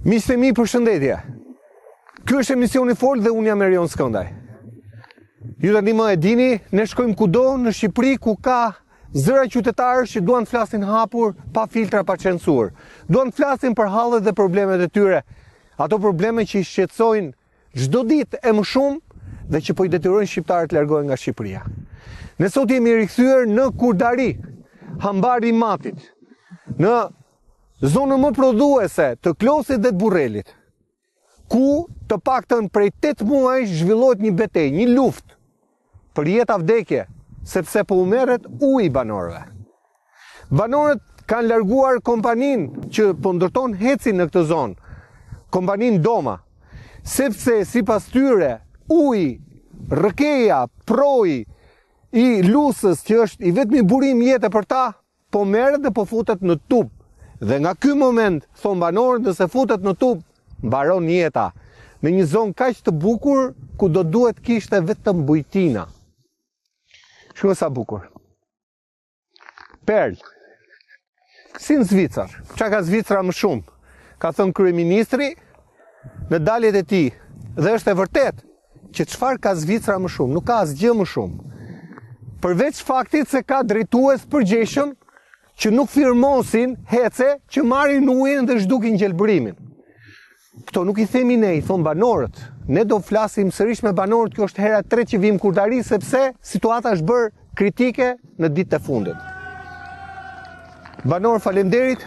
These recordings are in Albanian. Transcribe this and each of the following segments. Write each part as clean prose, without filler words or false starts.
Miqtë e mi, përshëndetje. Ky është emisioni Fol dhe unë jam Erion Skëndaj. Ju tani më e dini, ne shkojmë kudo në Shqipëri ku ka zëra qytetarësh që duan të flasin hapur, pa filtra, pa censurë. Duan të flasin për hallet dhe problemet e tyre. Ato probleme që i shqetësojnë çdo ditë e më shumë dhe që po i detyrojnë shqiptarët të largohen nga Shqipëria. Ne sot jemi rikthyer në Kurdari, Hambari i Matit, në zonën më prodhuese të Klosit dhe të Burrelit, ku të paktën prej 8 muajsh zhvillohet një betejë, një luftë për jetë a vdekje, sepse po u merret uji banorëve. Banorët kanë larguar kompaninë që po ndërton HEC-in në këtë zonë, kompaninë Doma, sepse sipas tyre uji, rrëkeja, proi i Lusës që është i vetmi burim jete për ta, po merret dhe po futet në tub. Dhe nga ky moment, thonë banorët, nëse futet në tub, mbaron jeta. Në një zonë kaq të bukur, ku do duhet kishte vetëm bujtina. Shiko sa bukur. Perlë. Si në Zvicër. Ça ka Zvicra më shumë? Ka thënë kryeministri në daljet e tij. Dhe është e vërtetë që çfarë ka Zvicra më shumë? Nuk ka asgjë më shumë. Përveç faktit se ka drejtues përgjegjshëm që nuk firmosin HEC-e që marrin ujin dhe zhdukin gjelbërimin. Këto nuk i themi ne, i thonë banorët. Ne do flasim sërish me banorët, kjo është hera e tretë që vijmë Kurdari sepse situata është bërë kritike në ditët e fundit. Banorë, faleminderit.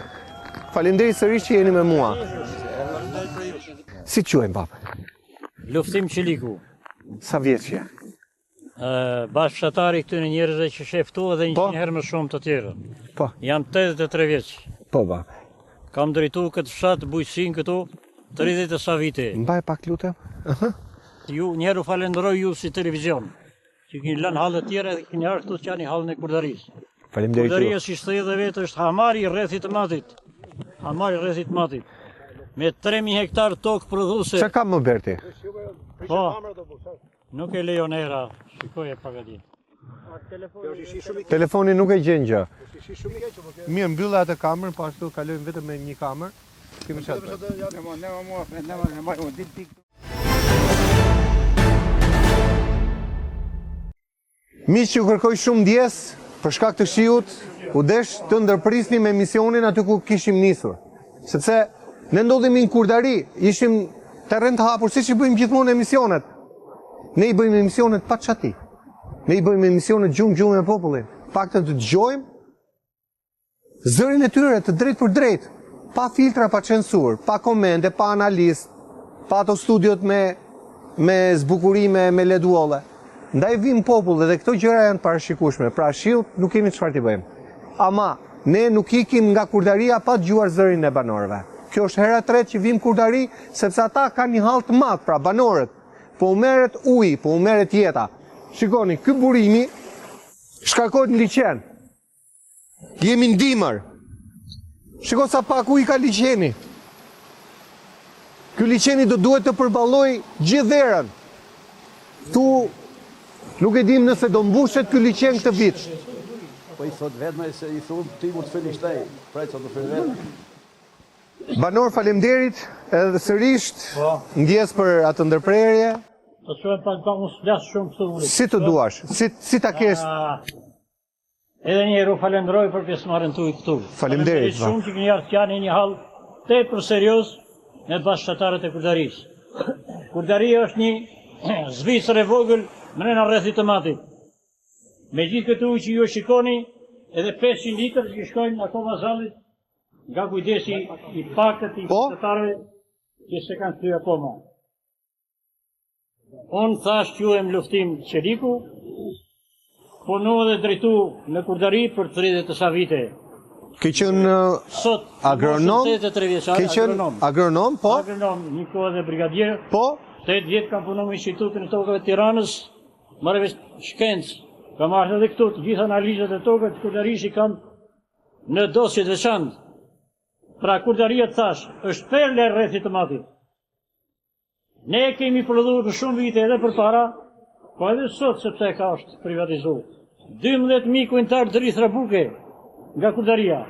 Faleminderit sërish që jeni me mua. Si të quajmë, babë? Luftim Çeliku. Sa vjeç je? Bashkëfshatari i këtyre njerëzve që sheh këtu edhe një po. herë më shumë të tjerë. Po. Jam 83 vjeç. Po, babë. Kam drejtu këtë fshat bujqësinë këtu 30 e sa vite. Mbaj pak lutem. Aha. Ju një herë u falenderoj ju si televizion që keni lënë hallet tjera dhe keni ardhur këtu të qani hallin e Kurdarisë. Faleminderit. Kurdaria siç the edhe vetë është hamari i rrethit të Matit. Hamari i rrethit të Matit. Me 3000 hektar tokë prodhuese. Çka ka më Berti? Po. Nuk e lejon era, shikoje pak atje. Telefoni nuk e gjen gjë. Mirë, mbylle atë kamerën, po ashtu kalojmë vetëm me një kamerë. Kemi çfarë? Miq, ju kërkoj shumë ndjesë për shkak të shiut, u desh të ndërprisnim emisionin aty ku kishim nisur. Sepse ne ndodhemi në Kurdari, ishim terren të hapur siç i bëjmë gjithmonë emisionet. Ne i bëjmë emisionet pa çati. Ne i bëjmë emisionet gjumë gjumë me popullin. Paktën të dëgjojmë Zërin e tyre të drejtpërdrejtë, pa filtra, pa censurë, pa komente, pa analistë, pa ato studiot me me zbukurime, me led wall-e. Ndaj vijmë popull dhe këto gjëra janë të parashikueshme. Pra shiut nuk kemi çfarë t'i bëjmë. Ama ne nuk ikim nga Kurdaria pa dëgjuar zërin e banorëve. Kjo është hera e tretë që vijmë Kurdari, sepse ata kanë një hall të madh, pra banorët. Po u merret uji, po u merret jeta. Shikoni, ky burimi shkarkohet në liqen. Jemi në dimër. Shiko sa pak ujë ka liqeni. Ky liqeni do duhet të përballojë gjithë verën. Këtu nuk e dim nëse do mbushet ky liqen këtë vit. Po i thot vetëm se i thon ti mund të felish taj, prej sa do fel vetë. Banorë faleminderit edhe sërish po. ndjesë për atë ndërprerje. Po çojmë pak pak mos flas shumë këtu. Si të duash, si si ta kesh. Ah. Edhe një herë u falenderoj për pjesëmarrjen tuaj këtu. Faleminderit shumë që keni ardhur qani një hall tepër serioz me bashkëfshatarët e Kurdarisë. Kurdaria është një Zvicër e vogël mrena rrethit të Matit. Me gjithë këtë ujë që ju e shikoni, edhe 500 litër që shkojnë akoma zallit nga kujdesi i pakët i po? qytetarëve që s'e kanë kthyer akoma. Unë thash quhem Luftim Çeliku, punu dhe drejtu në Kurdari për 30 e sa vite. Ke qenë Sot, agronom? 83 vjeçar, Ke qenë agronom. Agronom, po? Agronom, një kohë dhe brigadier. Po? 8 vjet kam punu në Institutin e Tokave të Tiranës, marrë vesh shkencë. Kam ardhur edhe këtu, të gjitha analizat e tokave të Kurdarisë i kam në dosje të veçantë. Pra Kurdaria të thash, është perla e rrethit të Matit. Ne e kemi prodhuar në shumë vite edhe përpara, po edhe sot sepse ka është privatizu. 12.000 kuintar drithra buke nga Kurdaria.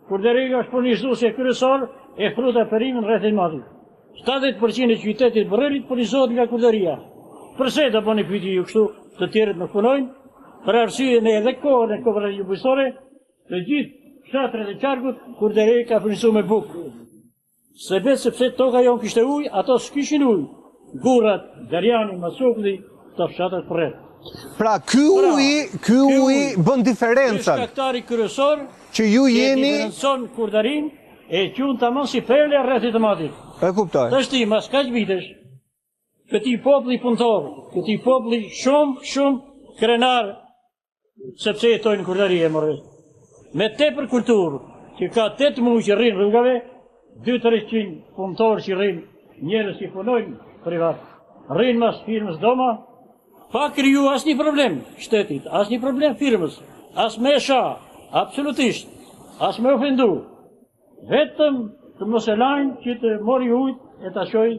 Kurdaria është furnizuesi kryesor e fruta e perime në rrethin e Matit. 70% e qytetit Burrelit furnizohet nga Kurdaria. Përse do bëni pyetje ju kështu, të tjerët nuk punojnë? Për arsye ne edhe kohën e kooperativës bujqësore, të gjithë fshatrat e qarkut Kurdaria ka furnizuar me bukë. Sebe sepse toka jonë kishte ujë, ato s'kishin ujë. Gurrat, Derjani, Masukli, këto fshatrat përreth. Pra, ky pra, uji, ky uji bën diferencën. Ky shkaktari kryesor që ju jeni diferencon Kurdarinë e qun tamam si perla e rrethit të Matit. E kuptoj. Tashti mas kaq vitesh, këtij populli punëtor, këtij populli shumë shumë krenar sepse jetojnë në Kurdari e more. Me tepër kulturë, që ka 8 muaj që rrinë rrugave, 2-300 punëtorë që rrinë, njerëz që punojnë privat, rrinë mas firmës doma, pa kriju asnjë problem shtetit, asnjë problem firmës, as me sha, absolutisht, as me ofendu, vetëm të mos e lajnë që të mori ujt e ta çoj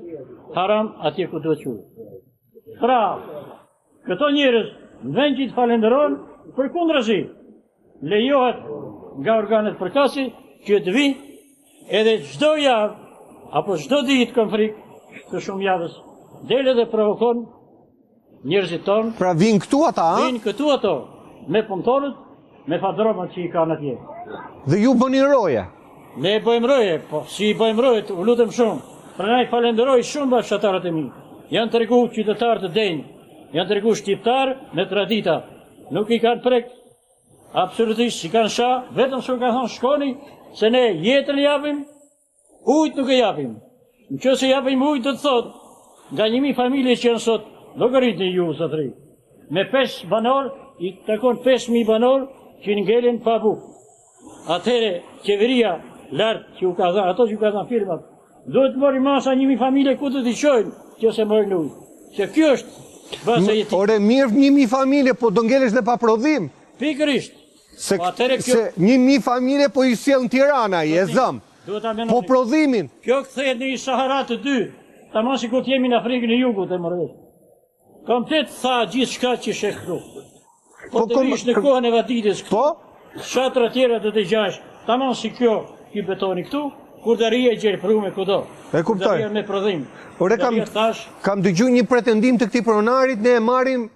haram atje ku duhet çu. Pra, Këto njerëz, në vend që të falenderon, përkundrazi, lejohet nga organet përkatëse që të vijë edhe çdo javë, apo çdo ditë kam frikë të shumë javës, del edhe provokon njerëzit tonë. Pra vijnë këtu ata, a? Vijnë këtu ato, me punëtorët, me fadromat që i kanë atje. Dhe ju bëni roje? Ne bëjmë roje, po si i bëjmë roje, u lutem shumë. Prandaj falenderoj shumë bashkëfshatarët e mi. Janë tregu qytetarë të denjë, janë tregu shqiptarë me tradita. Nuk i kanë prek, absolutisht s'i kanë sha, vetëm se u kanë thonë shkoni, se ne jetën e japim, ujt nuk e japim. Në qoftë se japim ujt do të thotë, nga 1000 familje që janë sot, llogaritni ju, zotëri. Me 5 banorë, i takon 5000 banorë që ngelen pa bukë. Atëherë qeveria lart që u ka dhënë, ato që u ka dhënë firmat, duhet të marrë masa 1000 familje ku do t'i çojnë, që s'e marrin ujë. Se kjo është baza e jetës. Ore mirë 1000 familje, po do ngelesh dhe pa prodhim. Pikërisht. Se, po atëherë kjo... se 1000 familje po i sjell në Tiranë ai, e zëm. Duhet ta mendoni. Po prodhimin. Kjo kthehet në një Sahara të dy. Tamam sikur të jemi në Afrikën e Jugut e more vesh. Komplet tha gjithçka që sheh këtu. Po, po të vish në kohën e vaditjes këtu, po? fshatra tjera do të gjesh, tamam si kjo, ky betoni këtu, Kurdaria e gjelbërume kudo. E kuptoj. Kurdaria me prodhim. Ore kam, thash, kam dëgju një pretendim të këtij pronarit, ne e marrim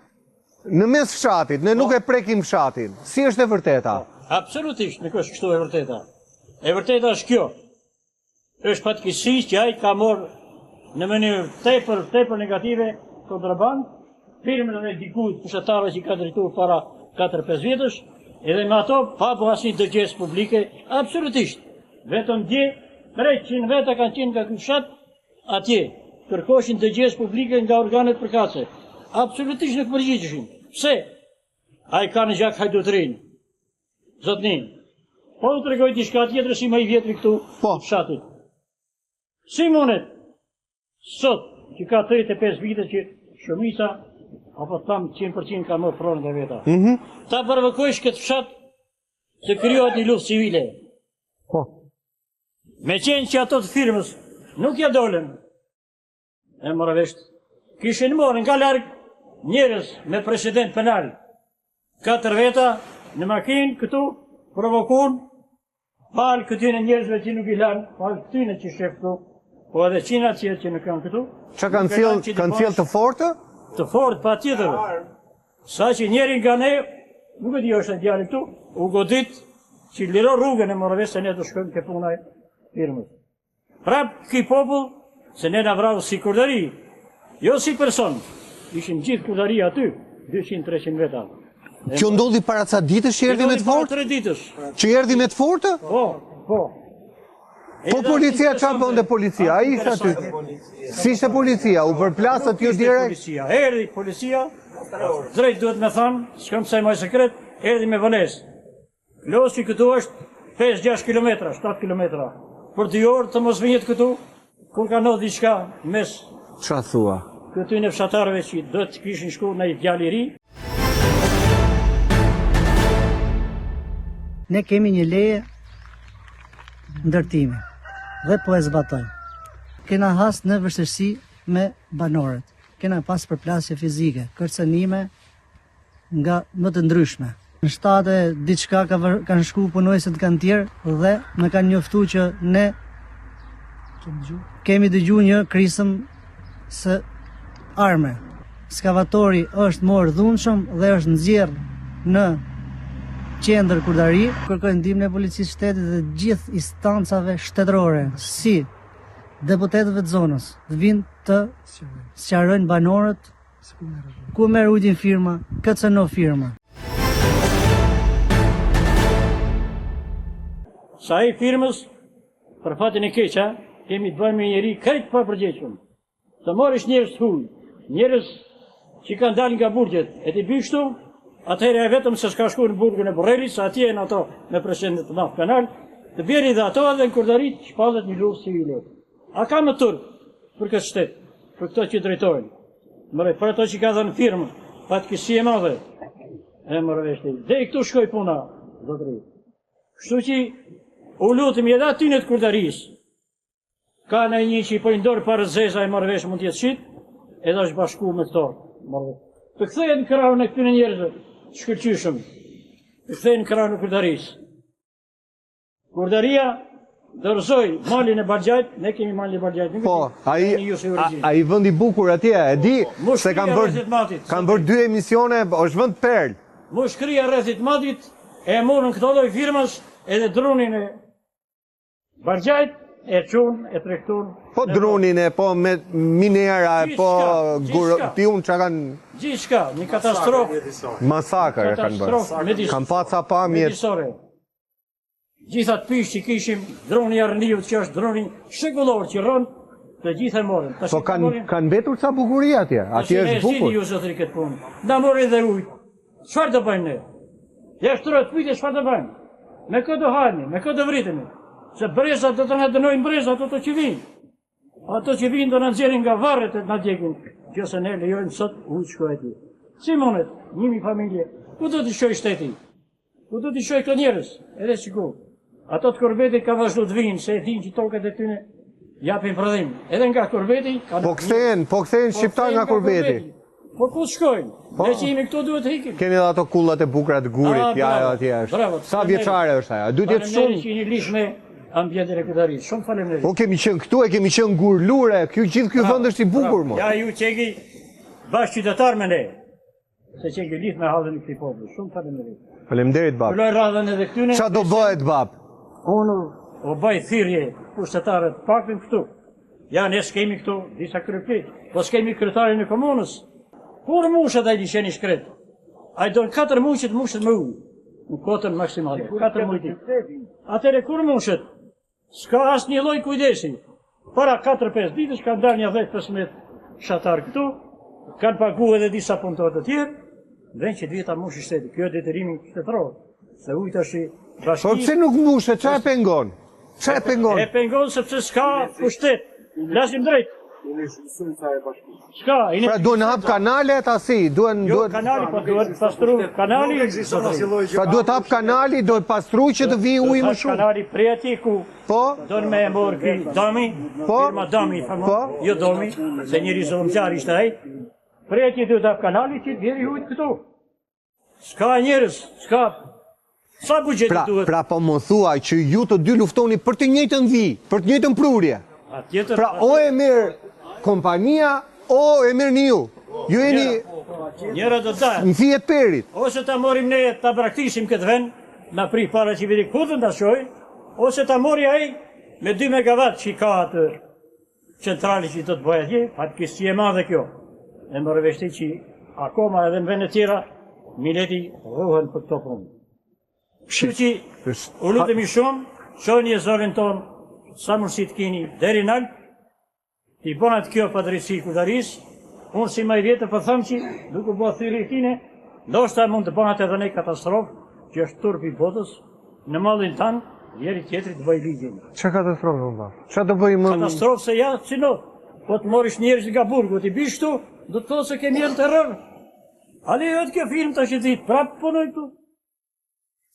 në mes fshatit, ne nuk po. e prekim fshatin. Si është e vërteta? Po, absolutisht, nuk është kështu e vërteta. E vërteta është kjo. Është fatkeqësi që ai ka marrë në mënyrë tepër tepër negative kontrabandë firmën e dikujt pushtetarëve që ka drejtuar para 4-5 vjetësh, edhe me ato pa bo asnjë dëgjesë publike, absolutisht. Vetëm dje 300 veta kanë qenë nga ky fshat atje, kërkoshin dëgjesë publike nga organet përkatëse. Absolutisht nuk përgjigjeshin. Pse? Ai ka në gjak hajdutërinë. Zotni, po ju tregoj diçka tjetër si më i vjetri këtu po. fshatit. Si mundet sot që ka 35 vite që shumica apo tam 100% ka marrë pronën e veta. Mm -hmm. Ta provokojsh këtë fshat të krijohet një luftë civile. Po. Me qenë që ato të firmës nuk ja dolën, E more vesh, kishin marrë nga larg njerëz me precedent penal. Katër veta në makinë këtu provokun falë këtyne njerëzve që nuk i lanë, falë këtyne që shef këtu, po edhe qina tjerë që nuk janë këtu. Që kanë sjellë kanë sjellë të fortë? Të fortë, patjetër. Sa që njeri nga ne, nuk e di është e djali këtu, u godit që liro rrugën e more vesh se ne të shkojmë ke puna e firmës. Prap ky popull se ne na vrau si kurdari, jo si person. Ishin gjithë kurdari aty, 200-300 veta. Kjo ndodhi para ca ditësh që erdhi me të fortë? Para 3 ditësh. Që erdhi me të fortë? Po, po. Po policia ça bënte policia? Ai ishte aty. Si ishte policia? U përplas aty jo direkt? Policia, erdhi policia. Drejt duhet me thanë, s'kam pse maj sekret, erdhi me vonesë. Klosi këtu është 5-6 km, 7 km. Për dy orë të mos vihet këtu, kur ka ndodhur diçka mes Ça thua? Këtyne fshatarëve që do të kishin shku në një djalë i ri. Ne kemi një leje ndërtimi dhe po e zbatojmë. Kena has në vështirësi me banorët. Kena pas përplasje fizike, kërcënime, nga më të ndryshme. Në shtatë e diçka ka, kanë shku punonjësit në kantier dhe më kanë njoftu që ne. Kemi dëgju një krisëm së arme. Skavatori është morë dhunshëm dhe është nxjerrë në qendër Kurdari. Kërkoj ndihmën e policisë shtetit dhe gjithë instancave shtetërore, si deputetëve të zonës, të vinë të sqarojnë banorët ku merr ujin firma, kë cenon firma. Sa i firmës, për fatin e keq, kemi të bëjmë me njeri krejt të papërgjegjshëm. Të marrësh njerëz të huaj, njerëz që kanë dalë nga burgjet, e t'i bësh kështu, atëherë ai vetëm se s'ka shkuar në burgun e Burrelit, se atje janë ato me precedent të madh penal, të bjeri dhe ato edhe në Kurdari të shpallet një luftë civile. A ka më turp për këtë shtet, për këto që drejtojnë? More, për ato që ka dhënë firmë, fatkeqësi e madhe. E more vesh ti. Deri këtu shkoi puna, zotëri. Kështu që u lutemi edhe atyne të Kurdarisë. Ka në një që i po i ndorë para zeza e marrë vesh mund të jetë shit, edhe është bashku me këto. Marrë. Të kthehen në krahun e këtyre njerëzve të shkëlqyeshëm. Të kthehen në krahun e Kurdarisë. Kurdaria dorëzoi malin e Balgjajt, ne kemi malin e Balgjajt. Nuk Po, ai ai vend i bukur atje, e di po, se kam bërë kam bërë dy emisione, është vend perl. Mushkëria e rrethit Matit e morën këto lloj firmash edhe drunin e Balgjajt e çun e tregtun. Po drunin e po me minera e po gur ti un çka kanë gjithçka, një katastrofë. Masakër e kanë bërë. Kam pa ca pamje. Gjithë atë pishë që kishim, druni i Arrëniut që është druni shekullor që rron, të gjithë e morën. Po kanë kanë mbetur ca bukuri atje. Atje është bukur. Ju zotëri këtë punë. Na morën dhe ujë. Çfarë do bëjmë ne? Ja shtrohet pyetja çfarë do bëjmë? Me kë do hahemi, me kë do vritemi? Se brezat do të na dënojnë brezat ato që vijnë. Ato që vijnë do na nxjerrin nga varret e të na djegin, që se ne lejojmë sot ujë të shkojë atje. Si mundet, 1000 familje, ku do t'i çojë shteti? Ku do t'i çojë këto njerëz? Edhe sikur. Ato të kurbetit kanë vazhdu të vinë, se e dinë që tokat e tyne japin prodhim. Edhe nga kurbeti kanë Po kthehen, po kthehen po shqiptar nga kurbeti. Po ku të shkojnë? Po. Ne që jemi këtu duhet të ikim. Keni edhe ato kullat e bukura të gurit, ah, ja ajo atje është. Bravo, Sa vjeçare është ajo? Duhet të jetë shumë. Faleminderit që jeni lidh me ambientin e Kurdarisë. Shumë faleminderit. Po kemi qenë këtu, e kemi qenë Gurlure, ky gjithë ky vend është i bukur mo. Ja ju qenki bashkëqytetar me ne. Se qenki lidh me hallin e këtij populli. Shumë faleminderit. Faleminderit bab. Kaloj radhën edhe këtyne. Ça do bëhet bab? Unë u bëj thirrje pushtetarët paktën këtu. Ja ne s'kemi këtu disa kryepleq, po s'kemi kryetarin e komunës. Kur mushet ai liqeni i shkretë? Ai don 4 muaj që të mushet me ujë. Në kotën maksimale, 4 muaj. Atëherë kur mushet? S'ka asnjë lloj kujdesi. Para 4-5 ditësh kanë dalë një 10-15 fshatarë këtu, kanë pagu edhe disa punëtorë të tjerë, dhe që të vijë ta mushë shteti. Kjo është detyrimi shtetëror, se uji tash i bashkisë. Po pse nuk mbushet, ça e pengon? Ça e pengon? E pengon sepse s'ka pushtet. Flasim drejt. S'ka, Pra duhen hap kanalet asi, duhen jo, duhet kanali po duhet pastru kanali. Nuk ekziston asnjë lloj gjë. Pra duhet hap kanali, duhet pastru që të vijë uji më shumë. Kanali prej atje ku po don me e marr ky Dami, po firma Dami, po jo Domi, se njeri zullumqar ishte ai. Prej atje duhet hap kanali që të vjerë ujë këtu. S'ka njerëz, s'ka Sa buxheti pra, duhet? Pra po më thua që ju të dy luftoni për të njëjtën vijë, për të njëjtën prurje. Patjetër. Pra o e merr kompania, o e merrni ju. Ju jeni njëra do të Në fije të perit. Ose ta marrim ne ta braktisim këtë vend, na pri para qeveri ku do ta çojë, ose ta marri ai me 2 megawatt që ka atë Centrali që do të bëjë atje, fatkeqësi e madhe kjo. E more vesh ti që akoma edhe në vende tjera, mileti rruhen për këto punë. Kështu që u lutemi shumë, çojeni zërin tonë, sa mundësi të kini deri nalt, t'i bëhet kjo padrejtësi Kurdarisë, unë si më i vjetër po them që duke u bërë thirrje këtyne, ndoshta mund të bëhet edhe një katastrofë që është turpi i botës, Në mallin tan, njëri tjetrit të bëj ligjin. Ç'a katastrofë më ba? Ç'a do bëj më? Katastrofë se ja, si no, po të morrish njerëz nga burgu, t'i bish këtu, do të thotë se kemi në terror. A lejohet kjo firmë tash i ditë, prapë punoj këtu.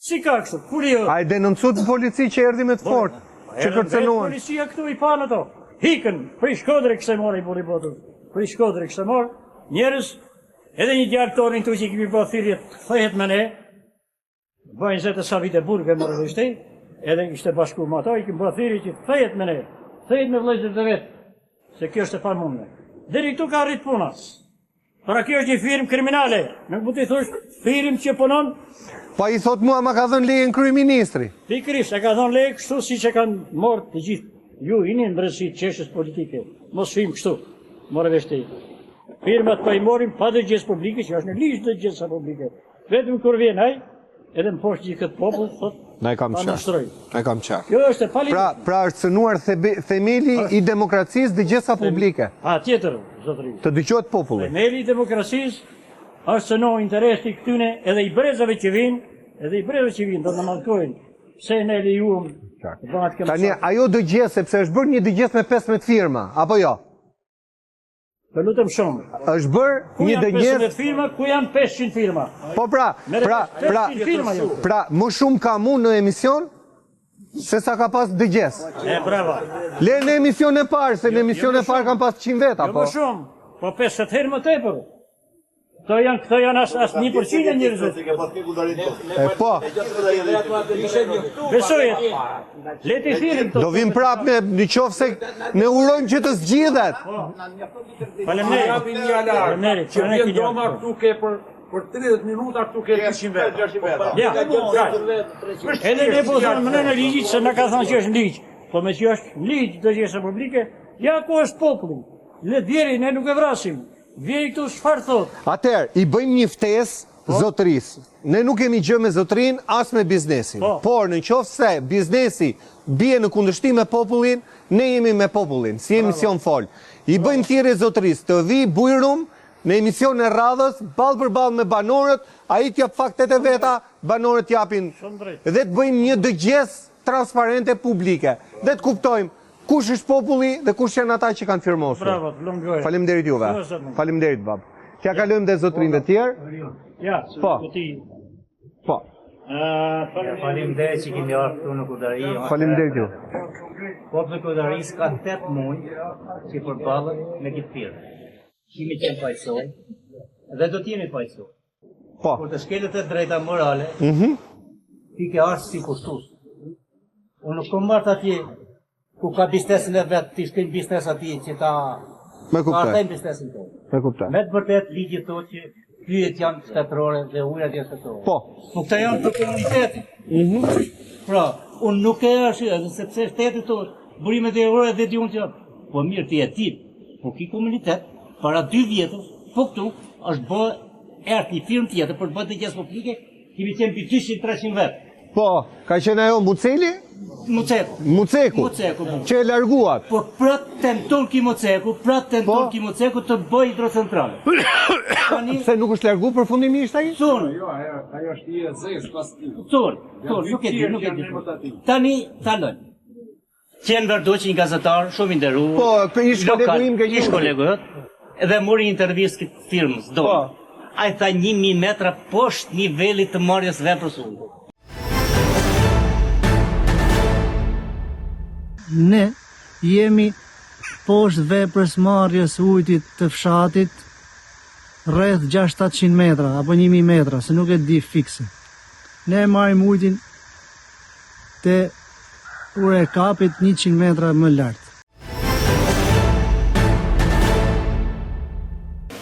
Si ka kështu, ku lejohet? A e denoncuat në polici që erdhi me të fortë, që kërcënuan? Policia këtu i panë ato. Hikën, prej Shkodre kishte marrë i burri botës. Prej Shkodre kishte marrë njerëz, edhe një djalë tonin këtu që i kemi bërë thirrje të kthehet me ne, Bëjnë 20 e sa vite burg e more vesh ti, edhe ishte bashku me ato, i kemi bërë thirrje që të kthehet me ne. Kthehet me vëllezërit e vet, se kjo është e pamundme. Deri këtu ka arrit puna. Pra kjo është një firmë kriminale, nuk mund t'i thosh firmë që punon. Po ai thotë mua ma ka dhënë lejen kryeministri. Pikërisht, e ka dhënë leje kështu siç e kanë marrë të gjithë. Ju jeni në brendësi të çështjes politike. Mos hyjmë kështu. More vesh ti. Firmat po i marrin pa dëgjesë publike, që është në ligj dëgjesa publike. Vetëm kur vjen ai, edhe mposht gjithë këtë popull, thotë, Na e kam qartë. Na e kam qartë. Kjo është e paligjshme. Pra, pra është cënuar themeli i demokracisë dëgjesa publike. Patjetër, zotëri. Të dëgjohet populli. Themeli i demokracisë është cënuar interesi i këtyne edhe i brezave që vijnë, edhe i brezave që vijnë, do të mallkojnë. Pse ne lejuam të bëhet kjo? Tani ajo dëgjesë sepse është bërë një dëgjesë me 15 firma, apo jo? Të lutem shumë. Është bërë një dëgjesë. Ku janë 15 firma, ku janë 500 firma? Po pra, pra, pra, firma, jo. pra, më shumë kam unë në emision, se sa ka pas dëgjesë. E, bravo. Le në emision e parë, se në jo, emision jo e parë kam pas 100 veta, jo po. Jo më shumë, po 50 herë më tepër. Këto janë, këto janë as, as 1% e njerëzve. E po. Besoje. Le të thirrim këto. Do vim prapë ne në qoftë se ne urojmë që të zgjidhet. Po. Faleminderit. Japim një alarm. Faleminderit. Që vjen doma këtu ke për për 30 minuta këtu ke 200 vetë. Ja. Edhe ne po thonë më në ligjit se na ka thënë që është në ligj. Po meqë është në ligj dëgjesa publike, ja ku është populli. Le të vjeri, ne nuk e vrasim. Vjeri këtu çfarë thotë? Atëherë, i bëjmë një ftesë po. zotërisë. Ne nuk kemi gjë me zotërinë, as me biznesin. Po. Por në qoftë se biznesi bie në kundërshtim me popullin, ne jemi me popullin, si emision fol. I bëjmë thirrje zotërisë të vijë bujrum në emisionin e radhës, ballë për ballë me banorët, ai të japë faktet e veta, banorët japin dhe të bëjmë një dëgjesë transparente publike dhe të kuptojmë Kush është populli dhe kush janë ata që kanë firmosur? Bravo, të lumtë goja. Faleminderit juve. Faleminderit bab. T'ia kalojmë dhe zotërinjve të tjerë. Ja, po. Po. Faleminderit që keni ardhur këtu në Kurdari. Faleminderit ju. Populli i Kurdarisë ka 8 muaj që përballet me këtë firmë. Kemi qenë paqësor dhe do të jemi paqësor. Po. Kur të shkelet e drejta morale, mm -hmm. ti ke ardhur si pushtues. Unë nuk kom ardhur atje ku ka biznesin e vet, t'i shkojmë biznes atje që ta Me kuptoj. Ta biznesin tonë. Me kuptoj. Me të vërtet ligji thotë që pyjet janë shtetërore dhe ujërat janë shtetërore. Po. Po këta janë të komunitetit. Mhm. Mm pra, unë nuk e është, edhe sepse shteti thotë burimet e ujërave dhe diun që janë. Po mirë ti e di. Po ky komunitet para dy vjetësh, po këtu është bë erdhi një firmë tjetër për të bërë dëgjesë publike, kemi qenë mbi 200-300 vetë. Po, ka qenë ajo Muceli? Muceku. Muceku. Muceku. Po. Që e larguat. Po prap tenton ky Muceku, prap tenton po. ky Muceku të bëjë hidrocentrale. Tani pse nuk është larguar përfundimisht ai? Thonë. Jo, ajo ajo është i zezë pas tij. Thonë, thonë, nuk e di, nuk e di. Tani ta lënë. Qe Enver Doçi një gazetar shumë i nderuar. Po, ky ish kolegu im ke ish kolegu yt. Edhe mori një intervistë këtë firmës, do. Po. Ai tha 1000 metra poshtë nivelit të marrjes veprës ujit. Ne jemi poshtë veprës marrjes ujit të fshatit rreth 6-700 metra apo 1000 metra, se nuk e di fikse. Ne e marrim ujtin te ura e Kapit 100 metra më lart.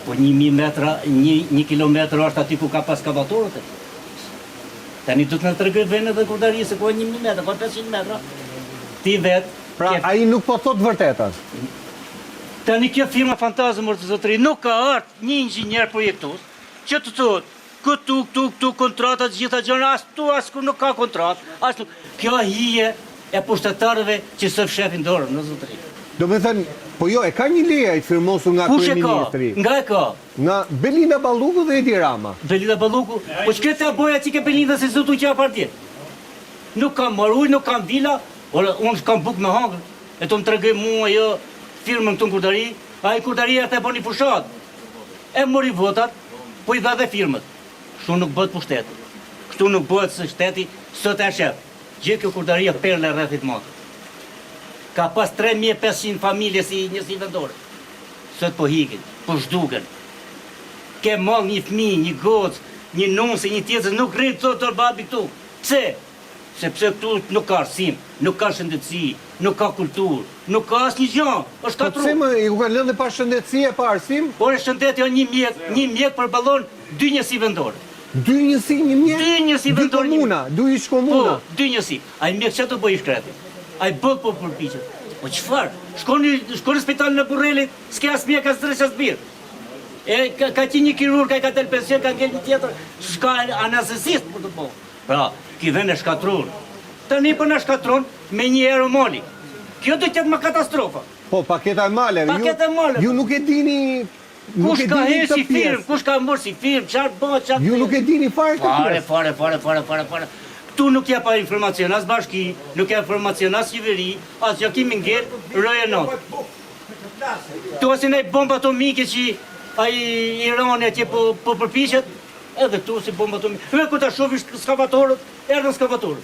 Po 1000 metra, një, një kilometër është aty ku ka pas ekskavatorët e Tani do të na tregoj vendet e Kurdarisë se ku është 1000 metra, ku 500 metra. Ti vet. Pra ai nuk po thotë vërtetën. Tani kjo firma fantazmë mor zotëri nuk ka ardhur një inxhinier projektues që të thotë Këtu, këtu, këtu, kontrata të gjitha gjëra, as këtu, as ku nuk ka kontratë, as nuk. Kjo hije e pushtetarëve që s'e fshefin dorën, o zotëri. Domethënë, po jo, e ka një leje ai të firmosur nga Kush e ka? kryeministri. Nga e ka? Nga Belinda Balluku dhe Edi Rama. Belinda Balluku? Po ç'ke ta bëj aty ke Belinda se s'do t'u qa pardje. Nuk kam marrë ujë, nuk kam vila, ore unë s'kam bukë me hangër. E të më tregoj mua jo firmën këtu në Kurdari, ai Kurdari erdhi e bëni fushatë. E mori votat, po i dha dhe firmës. Kështu nuk bëhet pushteti. Kështu nuk bëhet se shteti sot e shef. Gjithë kjo Kurdaria perla e rrethit Matit. Ka pas 3500 familje si njësi vendore. Sot po ikin, po zhduken. Ke mall një fëmijë, një gocë, një nuse, një tjetër, nuk rri thotë babi këtu. Pse? Sepse këtu nuk ka arsim, nuk ka shëndetësi, nuk ka kulturë, nuk ka asnjë gjë, është Po shkatërru. pse më ju kanë lënë dhe pa shëndetësi e pa arsim? Ore shëndet jo një mjek, një mjek përballon dy njësi vendore. Dy njësi një mjek? Dy njësi Dy vendore një komuna, dy ish komuna. Po, dy njësi. Ai mjek ça do bëjë i shkreti? Ai bëll po përpiqet. Po çfarë? Shkoni shkoni në spitalin e Burrelit, s'ke as mjek as dreq as bir. E ka, ka qenë një kirurg, ai ka dalë pension, ka ngel një tjetër, s'ka anestezist për të bërë. Pra, ky vend e shkatrun. Tani po na shkatron me një euro mali. Kjo do të jetë më katastrofa. Po, paketa e maleve. Paketa e maleve. Ju nuk e dini nuk Kush e ka dini hyrë këtë si firmë, pjesë. kush ka marrë si firmë, çfarë bëhet, çfarë Ju nuk e dini fare këtë Fare, pjesë. fare, fare, fare, fare, fare. Këtu nuk jep informacion as bashki, nuk jep informacion as qeveri, as jo kemi ngel roje nate. Këtu asi një bombë atomike që ai Irani atje po po përpiqet, Edhe këtu si bomba atomike. Me kur ta shofish skavatorët, erdhën skavatorët.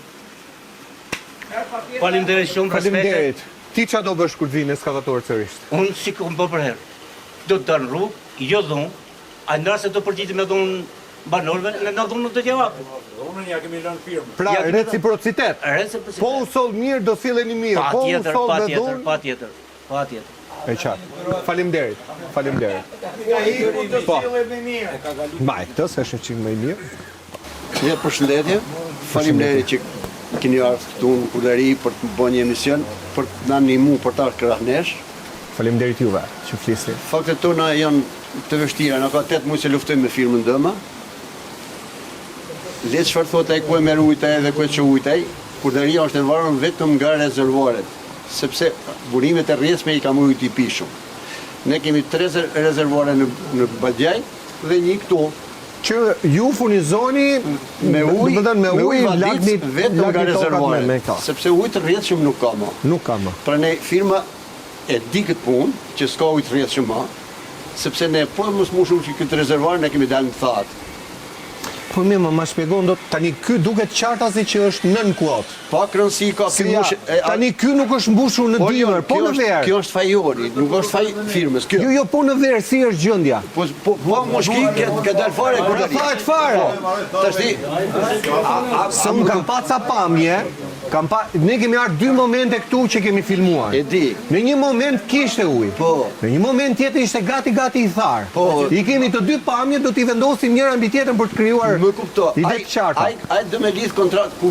Faleminderit shumë, respekte. Faleminderit. Ti ça do bësh kur të vijnë eskavatorët sërish? Unë si kom bërë përherë. Do të dal në rrugë, jo dhunë, a në rast se do përgjigjet me dhunë banorëve, ne na dhunën do t'ja japim. Dhunën ja kemi lënë firmës. Pra reciprocitet. Reciprocitet. Po u soll mirë do silleni mirë, po u soll me dhunë. Patjetër, patjetër, patjetër. E qartë. Faleminderit. Faleminderit. Po. Mbaj këtë se është një çik më i mirë. Ja, përshëndetje. Faleminderit që keni ardhur këtu në Kurdari për të bërë një emision, për të na ndihmu për të ardhur krah nesh. Faleminderit juve që flisni. Faktet tona janë të vështira, na ka 8 muaj që luftojmë me firmën Dëma. Le çfarë thotë ai ku e merr ujtë ai dhe ku e çon ujtë ai, Kurdaria është e varur vetëm nga rezervuaret. Sepse burimet e rrjedhshme i ka ujit i pijshëm. Ne kemi tre rezervuare në në Balgjaj dhe një këtu. Që ju furnizoni me ujë, domethënë me ujë lagni vetëm nga rezervuaret, sepse ujë të rrjedhshëm nuk ka më. Nuk ka më. Prandaj firma e di këtë punë që s'ka ujë të rrjedhshëm më, sepse ne po mos mbushum që këtë rezervuar ne kemi dalë në thatë. Po mirë, më ma shpjegon dot tani ky duket qartazi që është nën kuotë. Pak rëndësi ka ky mbush. Tani ky nuk është mbushur në dimër, po në verë. Kjo është faj joni, nuk është faj firmës kjo. Jo, jo, po në verë si është gjendja? Po po po mos ki ke ka dal fare kur tani. Thahet fare. Po, tashti se unë kam pa ca pamje, kam pa ne kemi ardhur dy momente këtu që kemi filmuar. E di. Në një moment kishte ujë. Po. Në një moment tjetër ishte gati gati i tharë. Po. I kemi të dy pamjet, do t'i vendosim njëra mbi tjetrën për të krijuar Më kupto. ide të qarta. Ai ai do me lidh kontratë ku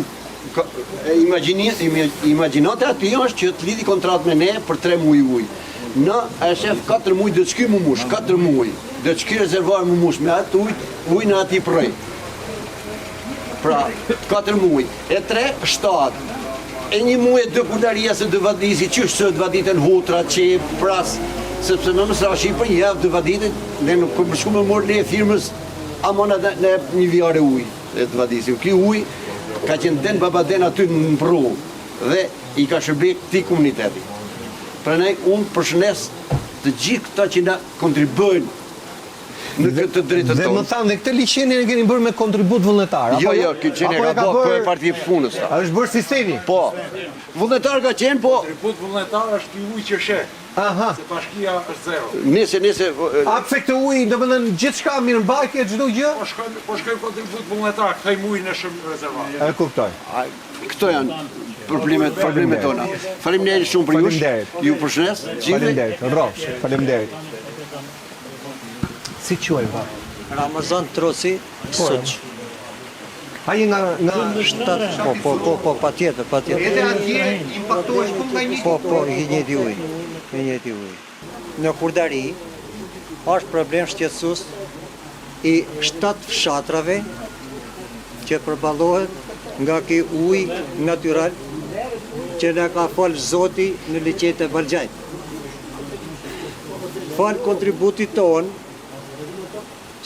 Imagjinata e atij është që të lidhi kontratë me ne për 3 muaj ujë. Në e shef 4 muaj do të shky mu mush, 4 muaj. Do të shky rezervuar mu mush me atë ujë, ujë në atij përroi. Pra, 4 muaj. E 3, 7. E një muaj e dy Kurdaria se do vadisi, qysh se të vaditen hutra, qepë, pras, sepse më mësrashi për një javë të vaditet, ne nuk këmë shku me morë ne firmës, ama në, në një vjare ujë. E të vadisim. Ky ujë ka qenë den babaden aty në përru dhe i ka shërby këtij komuniteti. Prandaj unë përshëndes të gjithë këta që na kontribuojnë në këtë të drejtë tonë. Dhe më thanë dhe këtë liqenin e keni bërë me kontribut vullnetar, apo jo? Jo, jo, liqenin e ka bërë bërë... parti e punës. Është bërë sistemi? Po. Vullnetar ka qenë, po. Kontribut vullnetar është ky ujë që sheh. Aha. Se bashkia është zero. Nëse, nëse... A pse këtë ujë, domethënë, gjithçka mirëmbajtje, çdo gjë? Po shkojmë, po shkojmë kontribut vullnetar, kthejmë ujin në shumë rezervar. E kuptoj. Këto janë problemet, problemet tona. Faleminderit shumë për ju. Faleminderit. Ju përshëndes. Faleminderit. Rrofsh. Faleminderit. Si quhesh ba? Ramazan Troci, po, Suç. Ai nga nga Shtat, po, po, po, po, patjetër, patjetër. Edhe atje impaktohesh po nga një Po, po, i njëjti ujë, i njëjti ujë. Në Kurdari është problem shqetësues i shtatë fshatrave që përballohet nga ky ujë natyral që na ka falë Zoti në liqetë e Balgjajt. Falë kontributit tonë,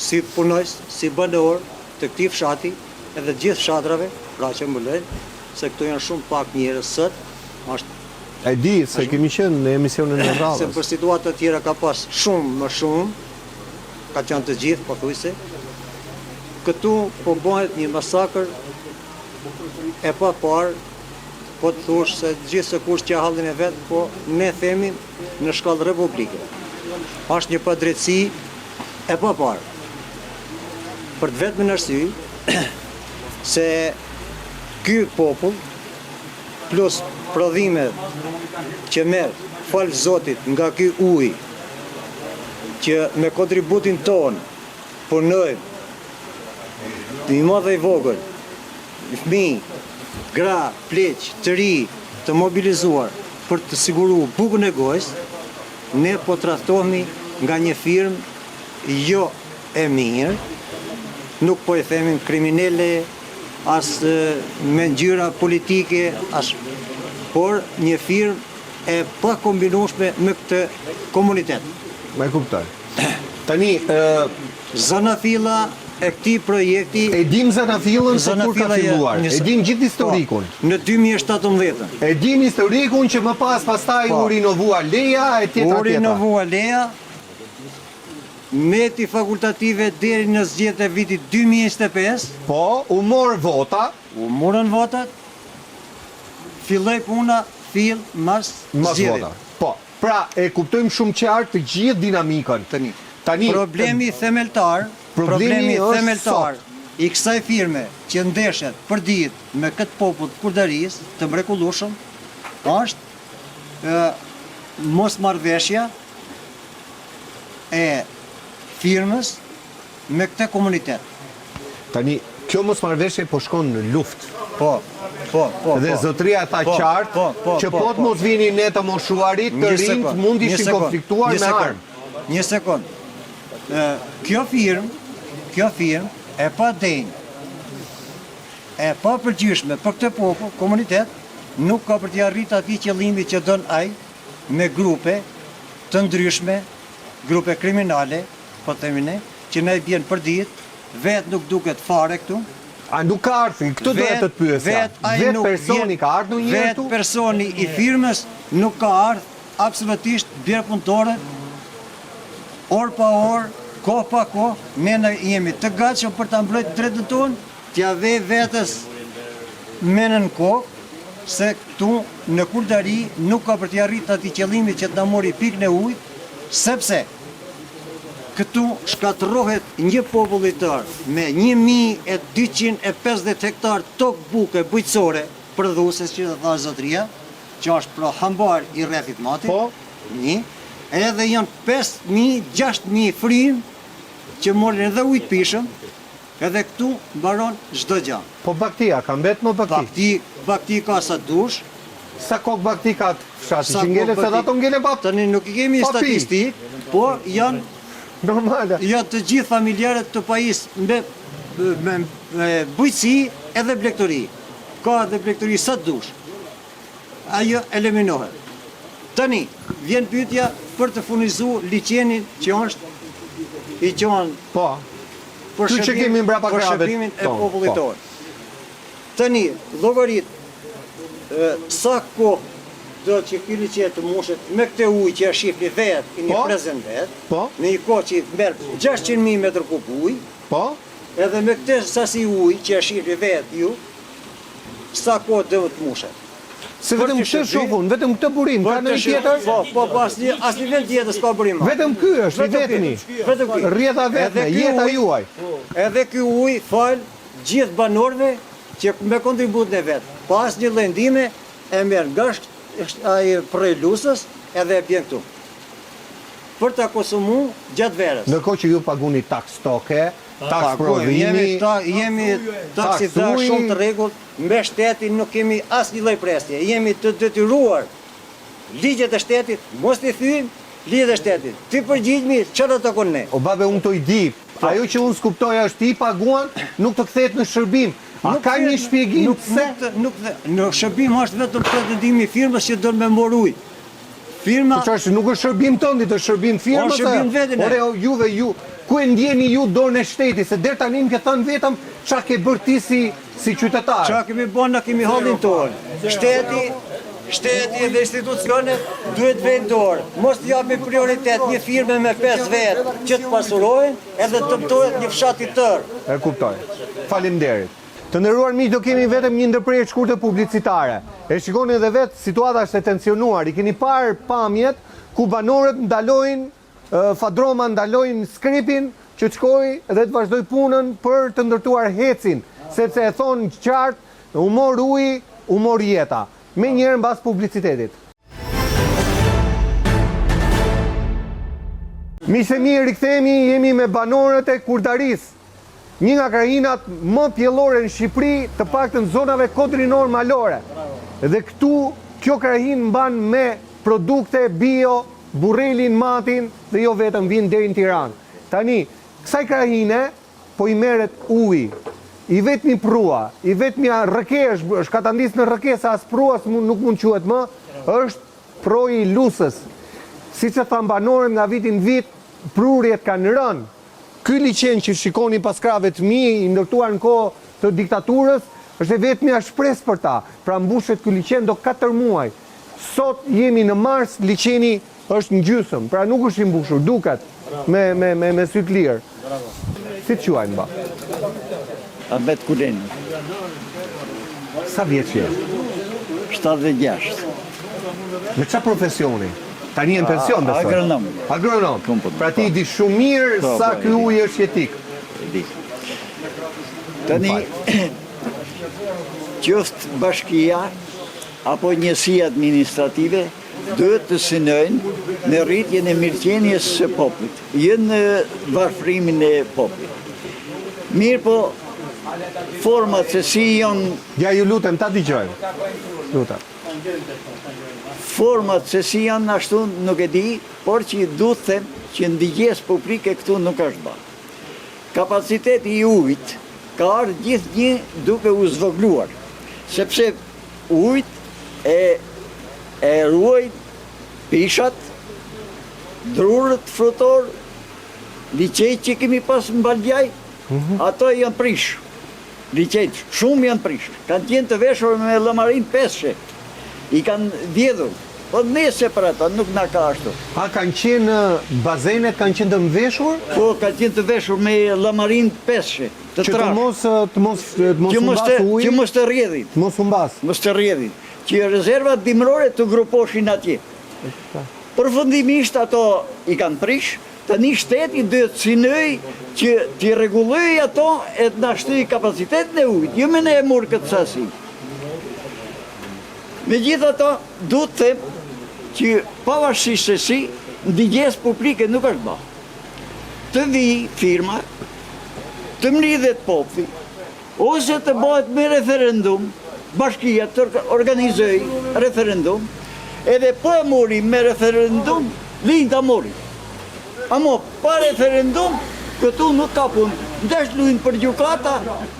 si punonjës, si banor, të këtij fshati edhe të gjithë fshatrave, pra që mbulojnë, se këtu janë shumë pak njerëz sot, është E di, se kemi qenë në emisionin e radhës. Se për situata të tjera ka pas shumë më shumë, ka qenë të gjithë, pothuajse. Këtu po bëhet një masakër e paparë, po të thush se gjithsekush qan hallin e vet, po ne themi në shkallë republike. Është një padrejtësi E paparë. Për të vetmen arsye se Ky popull plus prodhimet që merr falë Zotit nga ky ujë që me kontributin tonë punojmë i madh e i vogël, fëmijë, gra, pleq, të ri, të mobilizuar për të siguru bukën e gojës, ne po tradhtohemi nga një firmë jo e mirë, nuk po i themi kriminele, as me ngjyra politike, as por një firmë e pakombinueshme me këtë komunitet. E kuptoj. Tani, ë Zanafilla e këtij projekti E dim zanafillën se kur ka filluar. E dim gjithë historikun. Po, në 2017-ën. E dim historikun që më pas pastaj po. u rinovua leja e tjetra tjetra. U rinovua leja, Meti fakultative deri në zgjedhjet e vitit 2025. Po, u mor vota. U morën votat. Filloi puna fill mas zgjedhjeve. Po. Pra, e kuptojmë shumë qartë të gjithë dinamikën. Tani, Tani problemi themeltar, problemi themeltar i kësaj firme që ndeshet përditë me këtë popull të Kurdarisë, të mrekullueshëm, është ë mosmarrëveshja e firmës me këtë komunitet. Tani, kjo mosmarrëveshje po shkon në luftë. Po, po, po. Dhe po. zotëria tha po, qartë po, po, që po, po të mos vinin ne të moshuarit, të rinjtë mund të ishin konfliktuar me armë. Një sekond. Kjo firmë, kjo firmë e padenjë, e papërgjegjshme për këtë popull, komunitet, nuk ka për t'ia arritë atij qëllimi që don ai me grupe të ndryshme, grupe kriminale, po themi ne, që na i bjen përditë, vetë nuk duket fare këtu. A nuk ka ardhur? Këtë doja të të pyesja. Vetë ai Vetë nuk personi vjen, ka ardhur ndonjëherë vetë këtu? personi i firmës nuk ka ardhur absolutisht bjerë punëtorët orë pa orë, kohë pa kohë, ne ne jemi të gatshëm për ta mbrojtur drejtën tonë, t'ia vej vetes menën në kokë, se këtu në Kuldari nuk ka për t'ia arritë atij qëllimi që të na mori pikën e ujit, sepse këtu shkatërrohet një popull i tërë me 1250 hektar tokë buke bujqësore prodhuese, siç e tha zotëria, që është pra hambar i rrethit Matit, Po. një, edhe janë 5000, 6000 frymë që marrin edhe ujë të pijshëm, edhe këtu mbaron çdo gjë. Po bagëtia, ka mbet më bagëti? Bagëti, bagëti ka sa dush. Sa kokë bagëti ka fshati që ngelet se ato ngelen pa Tani nuk i kemi statistikë, por janë normale. Janë të gjithë familjarët të pajis me me, me bujqësi edhe blegtori. Ka edhe blegtori sa dush. Ajo eliminohet. Tani vjen pyetja për të furnizu liqenin që është i quan Po. Për Ky që kemi mbrapa për krahëve shërbimin e tonë, popullit po. tonë. Tani, llogarit sa kohë do që ky liqen të mushet me këtë ujë që e shihni vetë, jeni Po. prezent vetë, Po. në një kohë që merr 600.000 metër kub ujë, Po. edhe me këtë sasi ujë që e shihni vetë ju, sa kohë do të mushet. Se vetëm këtë shoh unë, vetëm këtë burim, ka ndonjë tjetër? Po, po, po, asnjë, asnjë vend tjetër s'ka burim. Vetëm ky është i vetmi. Vetëm ky. Rrjedha vetme, jeta juaj. Edhe ky ujë fal gjithë banorëve që me kontributin e vet, pa asnjë lloj ndihme e merr nga ai përroi Lusës edhe e bjen këtu. Për ta konsumu gjatë verës. Ndërkohë që ju paguni taksë toke, taksë prodhimi, jemi taksë shumë të rregullt, Me shtetin nuk kemi asnjë lloj presje, jemi të detyruar ligjet e shtetit mos t'i thyejmë, ligjet e shtetit t'i përgjigjemi çfarë na takon ne. O babe unë këto i di, ajo që unë s'kuptoj është ti paguan, nuk të kthehet në shërbim. A ka një shpjegim pse? Nuk në shërbim është vetëm pretendimi i firmës që don me marrë ujë. Firma Po çfarë, nuk është shërbim tëndi, është shërbim firmës. Po shërbim vetin. Ore juve ju ku e ndjeni ju dorën e shtetit, se deri tani më ke thënë vetëm ça ke bërë ti si si qytetar. Ça kemi bërë, na kemi hallin tonë. Shteti, shteti dhe institucionet duhet të vejnë dorë. Mos të japin prioritet një firme me 5 vetë që të pasurohen edhe të dëmtohet një fshat i tërë. E kuptoj. Faleminderit. Të nderuar miq, do kemi vetëm një ndërprerje të shkurtër publicitare. E shikoni edhe vetë, situata është e tensionuar. I keni parë pamjet ku banorët ndalojnë fadroma, ndalojnë skripin që të shkojë dhe të vazhdojë punën për të ndërtuar HEC-in, sepse e thonë qartë U mor uji, u mor jeta. Menjëherë mbas publicitetit. Miqtë e mi, rikthehemi, jemi me banorët e Kurdarisë, një nga krahinat më pjellore në Shqipëri, të paktën zonave kodrinor malore. Dhe këtu kjo krahinë mban me produkte bio Burrelin, Matin dhe jo vetëm vijnë deri në Tiranë. Tani, kësaj krahine po i merret uji. I vetmi prrua, i vetmja rrëke është, është katandis në rrëke se as prrua nuk mund të quhet më, është prroi i Lusës. Siç e thanë banorët nga viti në vit, prurjet kanë rënë. Ky liqen që shikoni pas krahëve të mi, i ndërtuar në kohë të diktaturës, është e vetmja shpresë për ta. Pra mbushet ky liqen do katër muaj. Sot jemi në mars, liqeni është në gjysëm, pra nuk është i mbushur, duket me me me me sy të lirë. Si të quajnë ba? Ahmet Kuleni. Sa vjeç je? 76. Me çfarë profesioni? Tani je në pension, besoj. Agronom. Agronom. Pra ti i di shumë mirë po, sa po, ky ujë është jetik. E di. Tani, qoftë bashkia apo njësia administrative duhet të synojnë në rritjen e mirëqenies së popullit, jo në varfërimin e popullit. Mirëpo, format se si janë... Ja, ju lutem, ta dëgjojmë. Lutem. Format se si janë ashtu nuk e di, por që du të them që ndëgjesë publike këtu nuk është ba. Kapaciteti i ujit ka ardhë gjithnjë duke u zvogluar, sepse ujit e e ruajnë pishat, drurët frutorë, liqejt që kemi pas në Balgjaj, mhm. ato janë prish. Liqejt shumë janë prish. Kanë qenë të veshur me llamarinë pesëshe. I kanë vjedhur. Po nese për ata, nuk na ka ashtu. A kanë qenë bazenet kanë qenë të mveshur? Po, kanë qenë të veshur me llamarinë pesëshe, të trashë. Që të mos të mos të mos humbasë uji. Që mos të rrjedhin. Të mos humbasë. Mos të rrjedhin. Që rezervat dimërore të gruposhin atje. Përfundimisht ato i kanë prish, Tani shteti duhet të synojë që t'i rregullojë ato e të na shtojë kapacitetin e ujit, jo me na e marrë këtë sasi. Megjithatë, du të them që pavarësisht se si, ndëgjesë publike nuk është ba. Të vijë firma, të mblidhet populli, Ose të bëhet me referendum, bashkia të organizojë referendum, edhe po e mori me referendum, linë ta mori. Amo, pa referendum, këtu nuk ka punë. Ndesh lujnë për gjykata,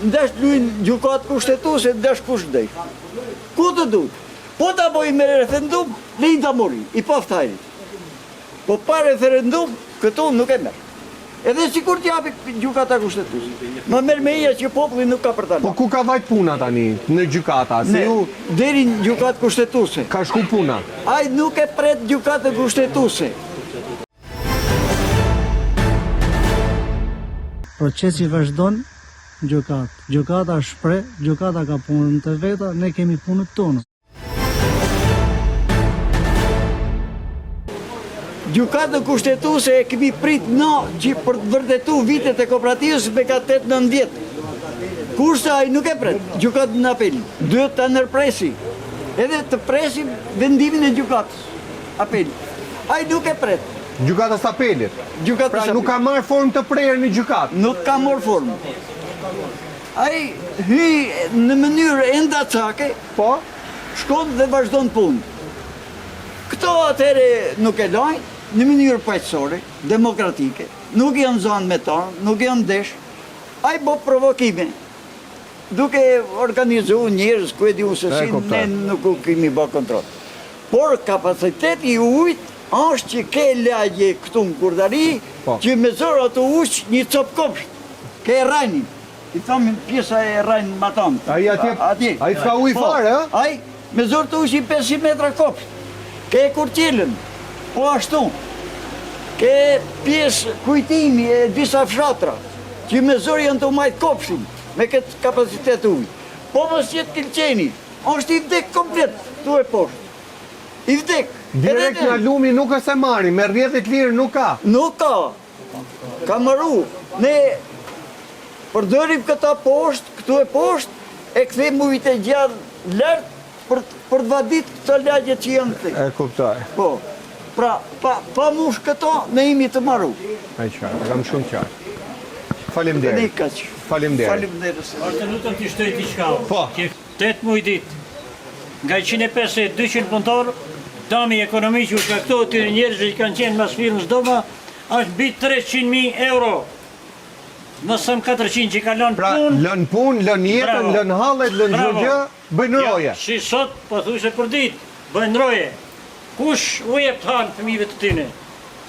ndesh lujnë gjykatë kushtetuese, ndesh kush dojë. Ku të duhet? Po ta bëjë me referendum, linë ta mori, i paftë hajrit. Po pa referendum, këtu nuk e merr. Edhe sikur t'japi gjykata kushtetuese. Ma merr mendja që populli nuk ka për ta Po ku ka vajt puna tani në gjykata? Se ju deri në gjykatë kushtetuese. Ka shku puna. Ai nuk e pret gjykatën kushtetuese. Procesi vazhdon në gjykatë. Gjykata është shpreh, gjykata ka punët e veta, ne kemi punët tona. Gjykatën Kushtetuese e kemi prit na që për të vërtetu vitet e kooperativës me ka 8-9 vjet. Kurse ai nuk e pret gjykatën e apelit. Duhet ta ndërpresi. Edhe të presim vendimin e gjykatës apelit. Ai nuk e pret. Gjykatës apelit. Gjykatës pra nuk ka marrë formë të prerë në gjykatë. Nuk ka marrë formë. Ai hy në mënyrë endacake, po, shkon dhe vazhdon punë. Këto atëherë nuk e lajnë, në mënyrë paqësore, demokratike, nuk janë zanë me ta, nuk janë ndesh, ai bo provokime, duke organizu njerëz, ku e di unë se si, ne nuk u kemi bo kontroll. Por kapaciteti i ujit është që ke lagje këtu në Kurdari, po. që me zor ato ujë një copë kopsht, ke Rrajnin. I thomin pjesa e Rrajn matanë. Ai atje, atje. Ai s'ka ujë po, fare, ë? Ai me zor të ujë 500 metra kopsht. Ke Kurqelën, po ashtu. Ke pjesë Kujtimi e disa fshatra, që me zor janë tu majtë kopshtin, me këtë kapacitet ujë. Po mos jetë ky liqeni, është i vdek komplet, tu e poshtë. I vdek. Direkt nga lumi nuk është se marrin, me rrjedhje të lirë nuk ka. Nuk ka. Ka maru. Ne përdorim këta poshtë, këtu e poshtë, e kthejmë ujët e gjallë lart për për të vadit këto lagje që janë këtej. E kuptoj. Po. Pra, pa pa mush këto, ne jemi të maru. E qartë, e kam shumë qartë. Faleminderit. Kaq. Faleminderit. Faleminderit. Të lutem të shtoj diçka. Po. Që 8 muaj ditë nga 150 200 punëtor, dami ekonomik që u shkaktohet këtyre njerëzve që kanë qenë mas firmës Doma është mbi 300.000 euro. Mos them 400 që ka lënë Pra, punë. lën punë, lën jetën, Bravo. lën hallet, lën çdo Bravo. gjë, bëjnë Ja, roje. si sot, pothuajse për ditë, bëjnë roje. Kush u jep të hanë fëmijëve të tyne?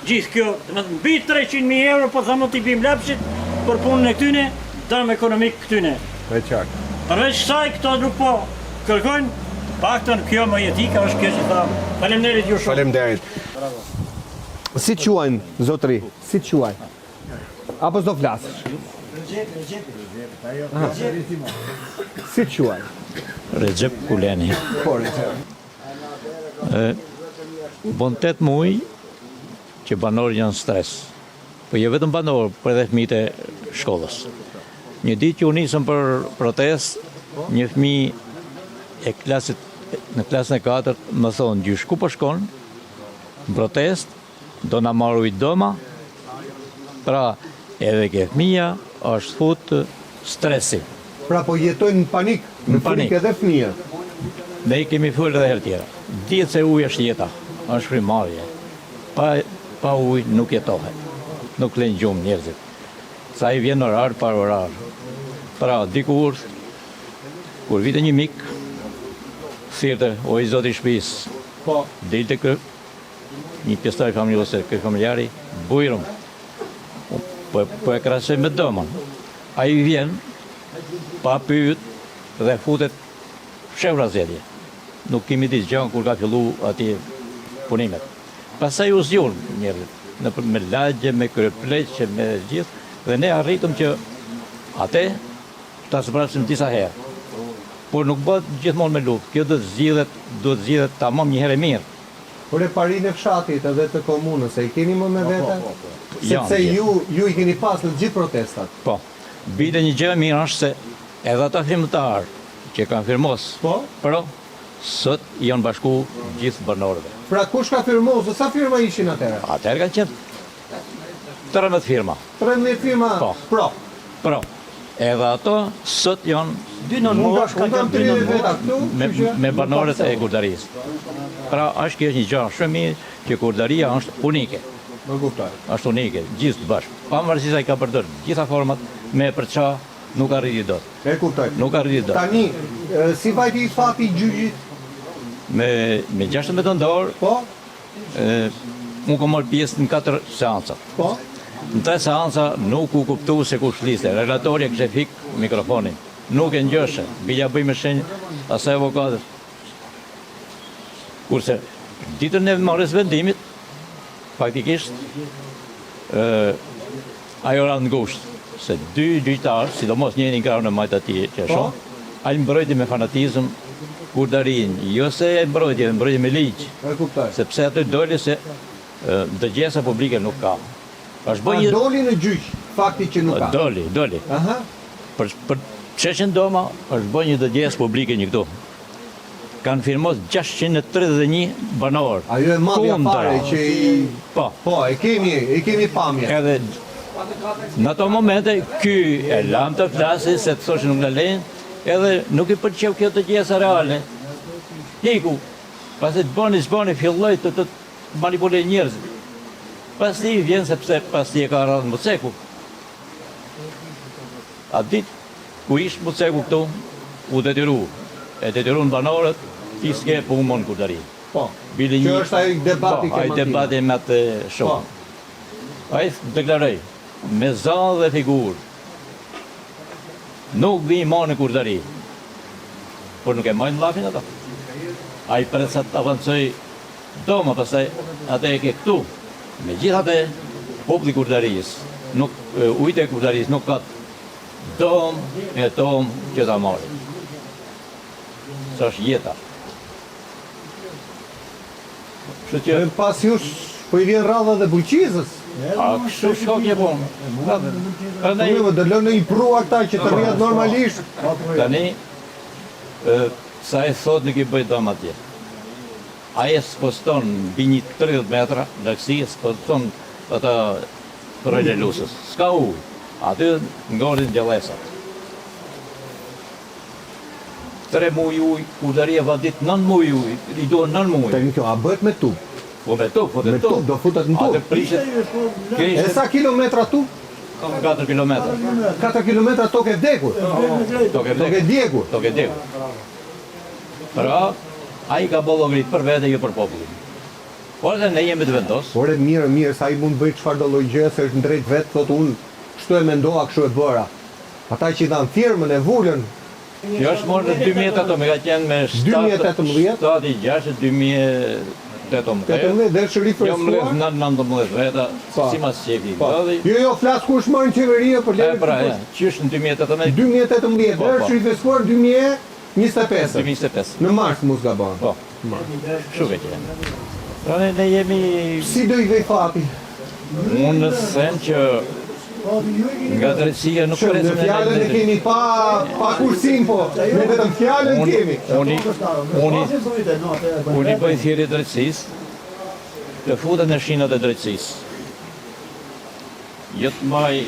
Gjithë kjo, domethënë mbi 300.000 euro, po thamë t'i bim lapsit për punën e këtyne, dam ekonomik këtyne. E qartë. Përveç kësaj, këto nuk po kërkojnë, paktën kjo më jetika është kjo që thamë. Faleminderit ju shumë. Faleminderit. Si të quajnë, zotri? Si të quajnë? Apo s'do flasësh? Aha. Si të quajnë? Rexhep Kuleni. Po, Rexhep. Bon 8 muaj që banorët janë në stres. Po jo vetëm banorë, por edhe fëmijët e shkollës. Një ditë që u nisëm për protestë, një fëmijë e klasit në klasën e katërt më thonë, gjysh, ku po shkon? Në protestë, do na marrë ujë dëma. Pra, edhe ke fëmija është fut stresi. Pra po jetojnë në panik, në panik. frikë edhe fëmijët. Ne i kemi folë edhe herë tjera. Dihet se uji është jeta, është frymëmarrje. Pa pa ujë nuk jetohet. Nuk lënë gjumë njerëzit. Sa i vjen orar par orar. Pra, dikur kur vite një mik, thirrte o i zoti i shtëpisë. Po. Dilte kë një pjesëtar i familjes ose kë familjari, bujrum. Po po e krahasoj me dëmën. Ai vjen pa pyet dhe futet fshehurazi atje. Nuk kemi ditë gjë kur ka fillu atje punimet. Pastaj u zgjun njerëzit nëpër me lagje, me kryepleqe, me gjithë dhe ne arritëm që atë ta zbrasim disa herë. Por nuk bëhet gjithmonë me luftë. Kjo do të zgjidhet, duhet të zgjidhet tamam një herë e mirë. Por e parinë e fshatit edhe të komunës, e i keni më me Po, vete? po, po, po. Sepse Janë, ju ju i keni pas në të gjithë protestat. Po. Bile një gjë e mirë është se edhe ata firmëtarë që kanë firmos, po, pro, sot i janë bashku gjithë banorëve. Pra kush ka firmosur, sa firma ishin atëherë? Atëherë kanë qenë 13 firma. 13 firma Po. pro. Pro. Edhe ato sot janë Dy nënmosh, ka qenë dy nënmosh veta këtu, me, kështu që me nuk banorët ka e Kurdarisë. Pra është kjo një gjë shumë mirë që Kurdaria është unike. Më kuptoj. Është unike, gjithë të bashkë. Pavarësisht ai ka përdor gjitha format me përça nuk arriti dot. E kuptoj. Nuk arriti dot. Tani, e, si vajti fati i gjyqit? Me me 16 nëntor, po, e, unë kam marrë pjesë në katër seanca. Po. Në tre seanca nuk u kuptu se kush fliste. Relatorja kishte fik mikrofonin. Nuk e ngjoshe. Bilja bëj me shenjë asaj avokatës. Kurse ditën e marrjes vendimit, faktikisht ë ajo ra ngushtë, se dy gjyqtarë, sidomos njëri në krahun e majtë atij që e shoh, ai mbrojti me fanatizëm Kurdarinë, jo se e mbrojti, e mbrojti me ligj. E kuptoj. Sepse aty doli se dëgjesa publike nuk ka. Është A doli në gjyq fakti që nuk ka? Doli, doli. Aha. Për për çështjen Doma është bërë një dëgjesë publike një këtu. Kanë firmos 631 banorë. Ajo e madhja Kundra. fare që i Po. Po, e kemi, e kemi pamje. Edhe në ato momente ky e lamë të flasi se të thoshin nuk na lejnë, edhe nuk i pëlqeu kjo dëgjesa reale. Iku. Pasi të bëni, s'bëni, filloi të të manipulojë njerëzit. Pasi vjen sepse pasi e ka radhën Muceku. Atë ditë ku ish Muceku këtu, u detyru. E detyrun banorët, ti s'ke punë më në Kurdari. Po. Bile Që një është ai debati po, ai ke matina. debati me atë shok. Po. Ai deklaroi me zë dhe figurë. Nuk vi më në Kurdari. Por nuk e majnë llafin ato. Ai pret sa të avancoj doma, pastaj atë e ke këtu. Megjithatë, populli i Kurdarisë, nuk ujët e Kurdarisë nuk ka domë e tomë që ta marrin. Se është jeta. Kështu që Dhe pas jush po i vjen radha dhe Bulqizës. A kështu shkon kjo punë. Prandaj Po do lënë një prua këta që të rrihet normalisht. Tani. Sa e thot nuk i bëj dëm atje. Ai e sposton mbi një 30 metra largësi e sposton ata përroin e Lusës. S'ka ujë. Aty ngordhin gjallesat. 3 muaj ujë, Kurdaria vadit 9 muaj ujë, i duhen 9 muaj. Tani kjo a bëhet me tub? Po me tub, futet Me tub, do futet në tub. Atë prishet. E sa kilometra tub? 4 kilometra. 4 kilometra tokë e vdekur. Tokë e Tokë e djegur. Tokë e djegur. Pra, ai ka bërë llogarit për vete, jo për popullin. Por edhe ne jemi të vendos. Ore mirë, mirë, se ai mund të bëjë çfarëdo lloj gjëje se është në drejt vet, thotë unë kështu e mendova, kështu e bëra. Ata që i dhanë firmën e vulën. Kjo është marrë në 2018, ka qenë me 2018? 7 i 6 2018. 18 dhe është rifreskuar? Jo mbledh në 19 veta, Po. simas qefi i Po. mbledhi. Jo, jo, flas kur është marrë në qeveri e për E lere pra, e, qysh në 2018? 2018 Po, dhe po. është rifreskuar në 2025. 2025. Në mars mos gabon. Po. Kështu ka qenë. Pra ne, ne jemi... Si do i vej fati? Unë them që nga drejtësia nuk Shumë, presim në fjalën e kemi pa pa kursim po, ne vetëm fjalën Unë- kemi. Unë unë unë i bëj thirrje drejtësisë të futen në shinat e drejtësisë. Jo të mbaj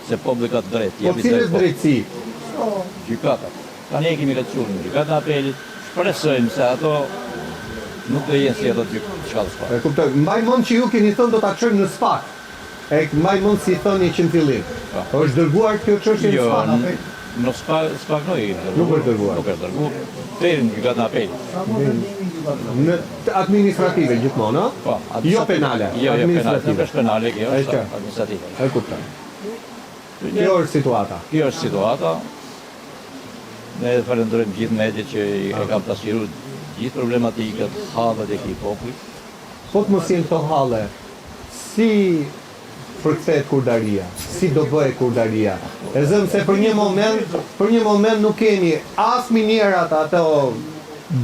se populli ka të drejtë. Po jepi cilës drejtë popullit. drejtësi? Gjykatat. Tani e kemi çuar në gjykatën e apelit, shpresojmë se ato nuk do jenë si ato të shkallës së parë. E kuptoj. Mbaj mend që ju keni thënë do ta çojmë në SPAK. E mbaj mend si thënie që në fillim. Është dërguar kjo çështje në Jo, SPAK? në SPAK, SPAK nuk e kemi dërguar. Nuk është dërguar. Nuk është dërguar. Deri në gjykatën e apelit. Në administrative gjithmonë, ë? Po, Jo penale, Jo, jo penale, administrative. nuk është penale kjo, E është që? administrative. E kuptoj. Kjo është situata. Kjo është situata. Ne falenderojmë gjithë mediat që e kanë pasqyruar gjithë problematikat, hallet e këtij populli. Po të mos jenë këto halle, si përkthehet kurdaria? Si do bëhet kurdaria? E zëmë se për një moment, për një moment nuk kemi as minierat ato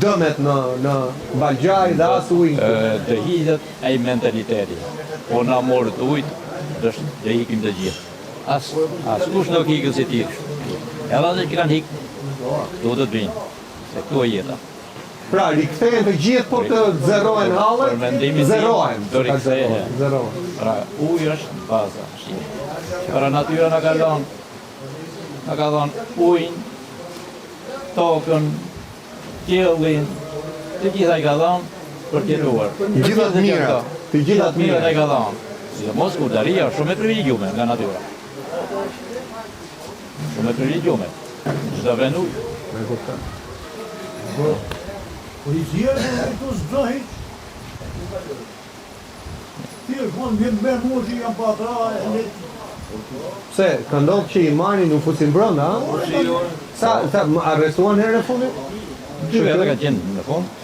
dëmet në në Balgjaj dhe as ujin këtu. Të hiqet ai mentaliteti. Po na morët ujt, do do ikim të gjithë. As askush nuk ikën si ti. Edhe ata që kanë hik, këtu do të vinë. Se këtu e jeta. Pra, rikthehen të gjithë po të zerohen hallet, Për mendimin tim, zerohen. do rikthehen. Zerohen. Pra, uji është baza. Pra natyra na ka lënë na ka dhënë ujin, tokën, qiellin, të gjitha i ka dhënë për të jetuar. Të gjitha të mirat, të gjitha të mirat mirat. i ka dhënë. Sidomos kurdaria është shumë e privilegjuar nga natyra. Shumë e privilegjuar. Çdo vend ujë. E kuptoj. Po i zjerë, po këtu s'do hiq. Ti është mund vjen me mua që jam pa ata e le. Pse, ka ndodhur që i marrin u fusin brenda, a? Sa, sa më arrestuan herën e fundit? Dy veta ka qenë në fund.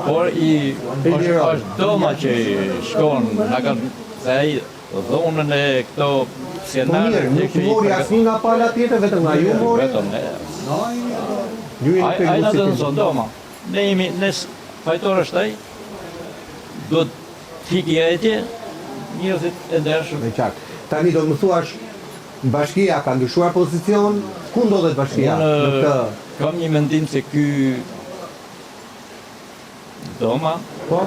Por i I është, liron. është doma që shkon, na kanë se ai dhunën e këto Po skenare mirë, nuk mori asnjë nga pala tjetër, vetëm nga ju mori. Vetëm ne. Ju jeni Ai ai na pengusit. dënson doma. Ne jemi ne fajtor është ai. Duhet të iki atje njerëzit e ndershëm. Me qartë. Tani do të më thuash, bashkia ka ndryshuar pozicion, ku ndodhet bashkia Unë në këtë? kam një mendim se ky doma Po,